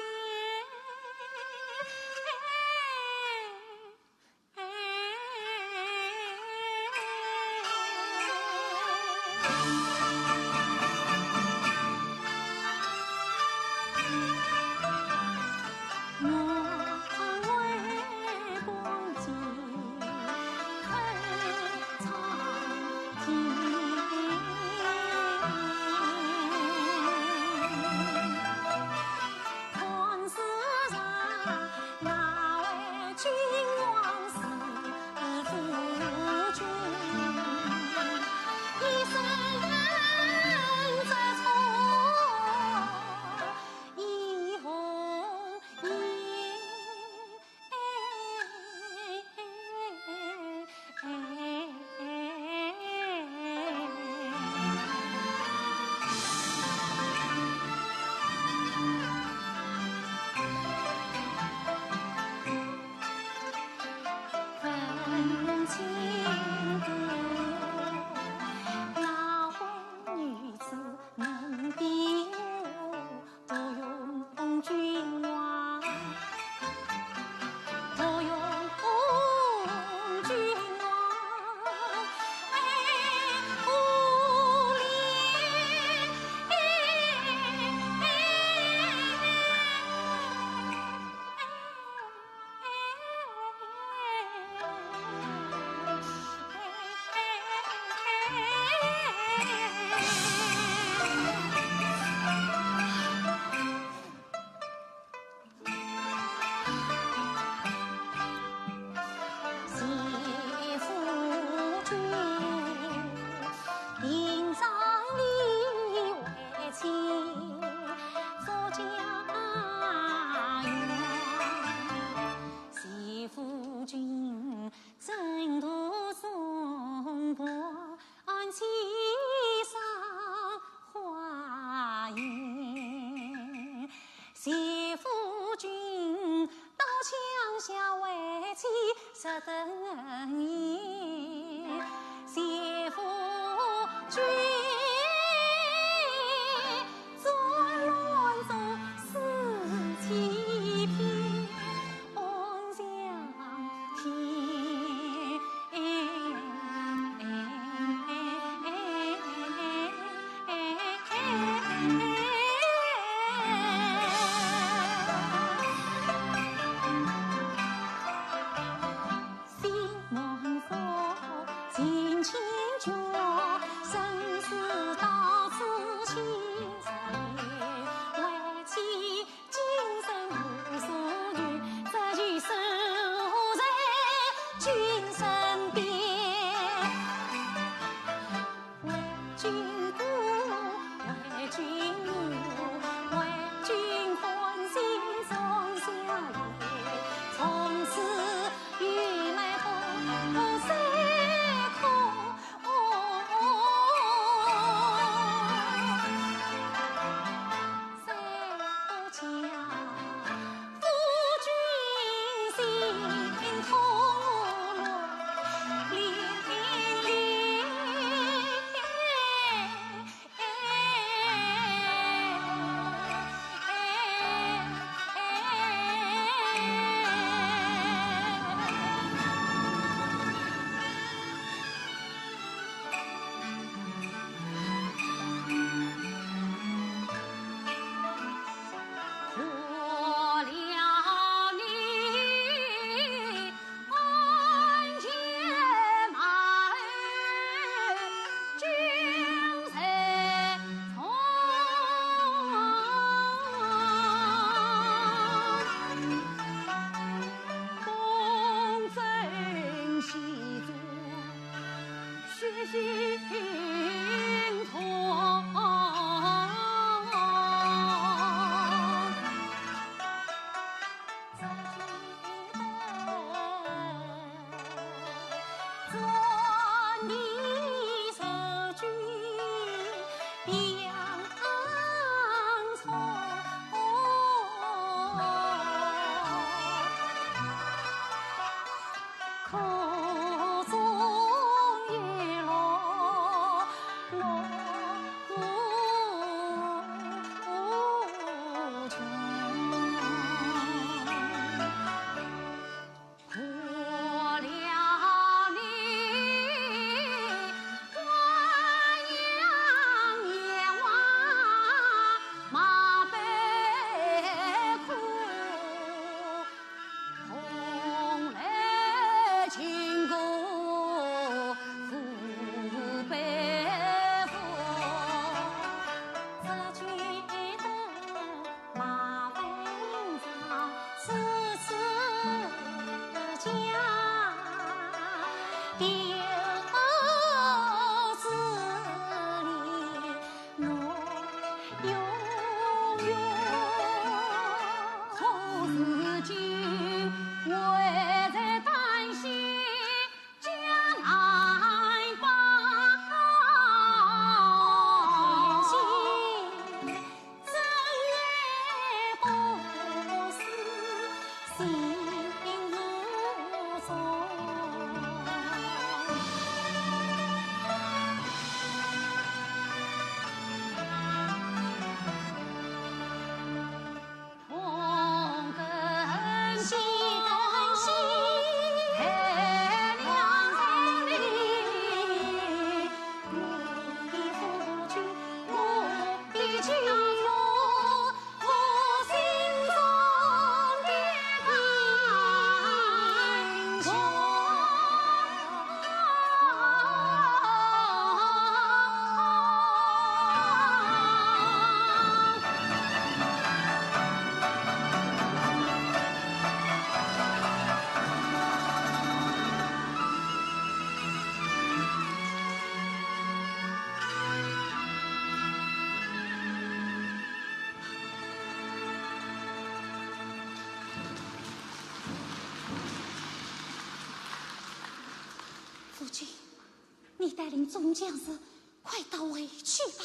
你带领众将士快逃回去吧。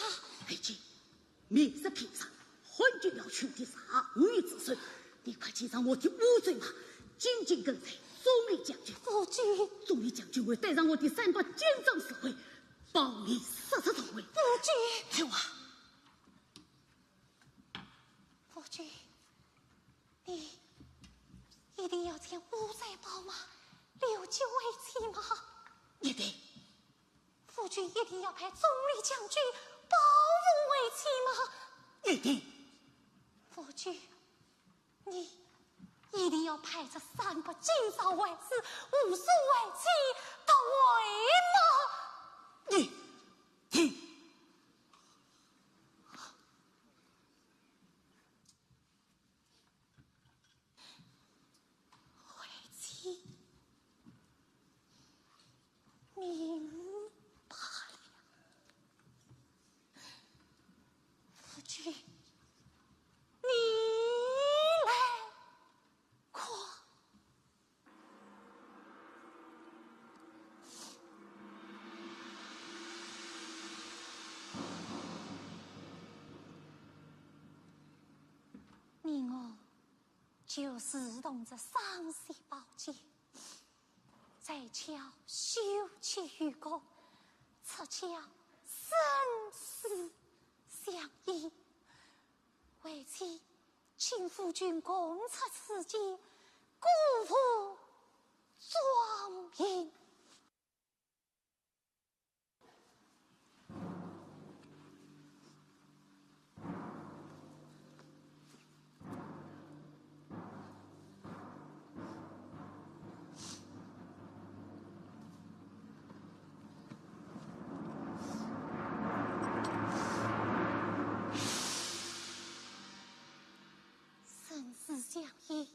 爱卿，明日天上，汉军要取缔杀吴越之首，你快去上我的乌州马，紧紧跟随总理将军。夫君，总理将军会带上我的三百精壮侍卫，保你四十头卫。夫君，去吧。夫君，你一定要将乌州宝马留给为妻吗？一定。夫君一定要派总理将军保护为妻吗？一定。夫君，你一定要派这三百精壮卫士护送为妻到回吗？一定。为妻明白了。夫君，你来看。你我就如同这双截宝剑，在桥修起渔歌，出鞘生死相依。为妻请夫君共出此剑，鼓舞壮行。生死相依，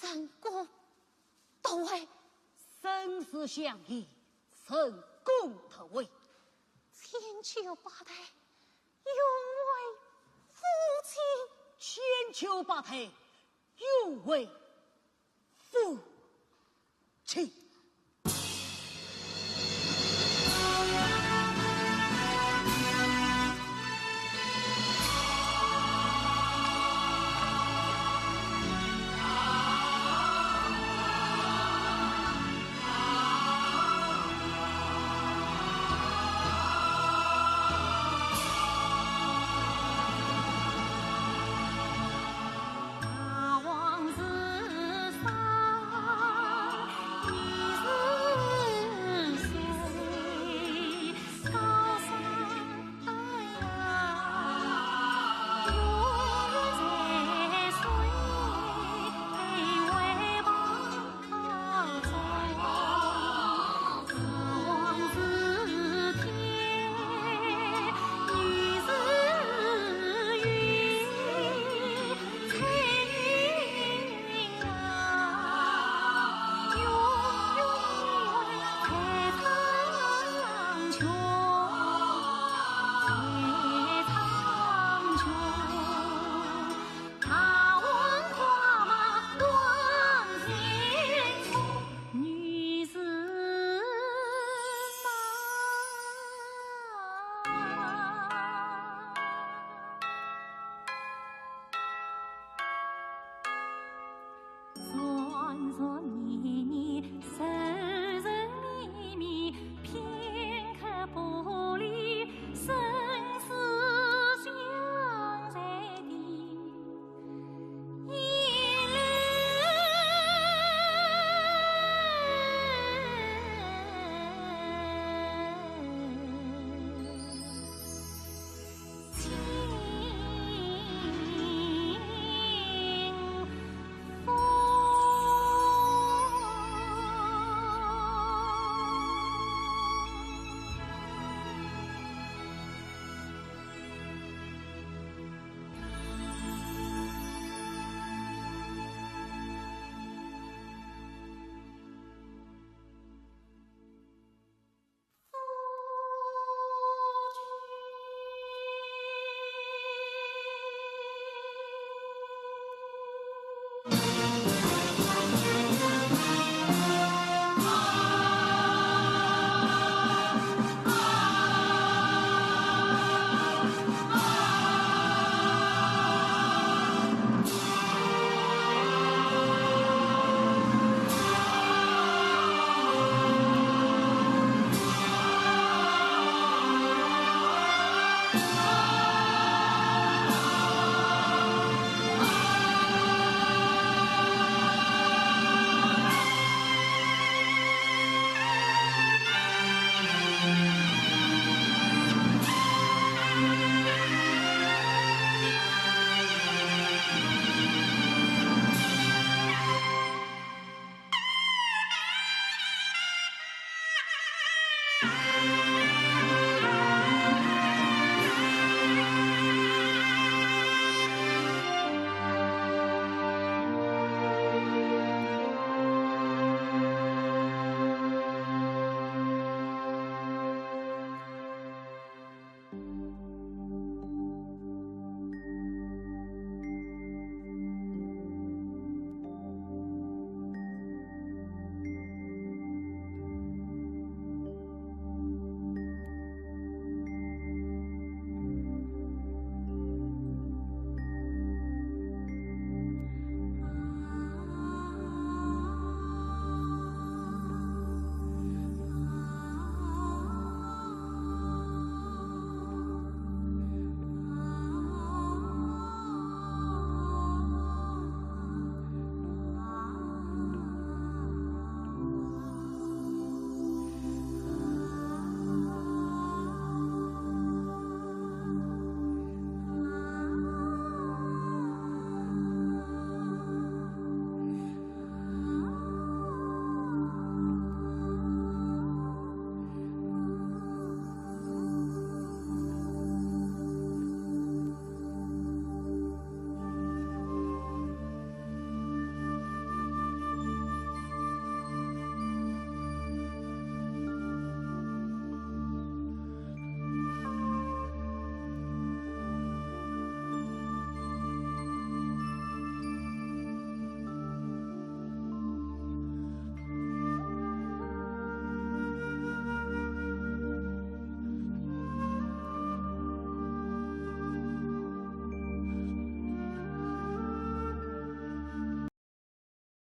人各独回。生死相依，人各独回。千秋百代，永为夫妻。千秋百代，永为夫妻。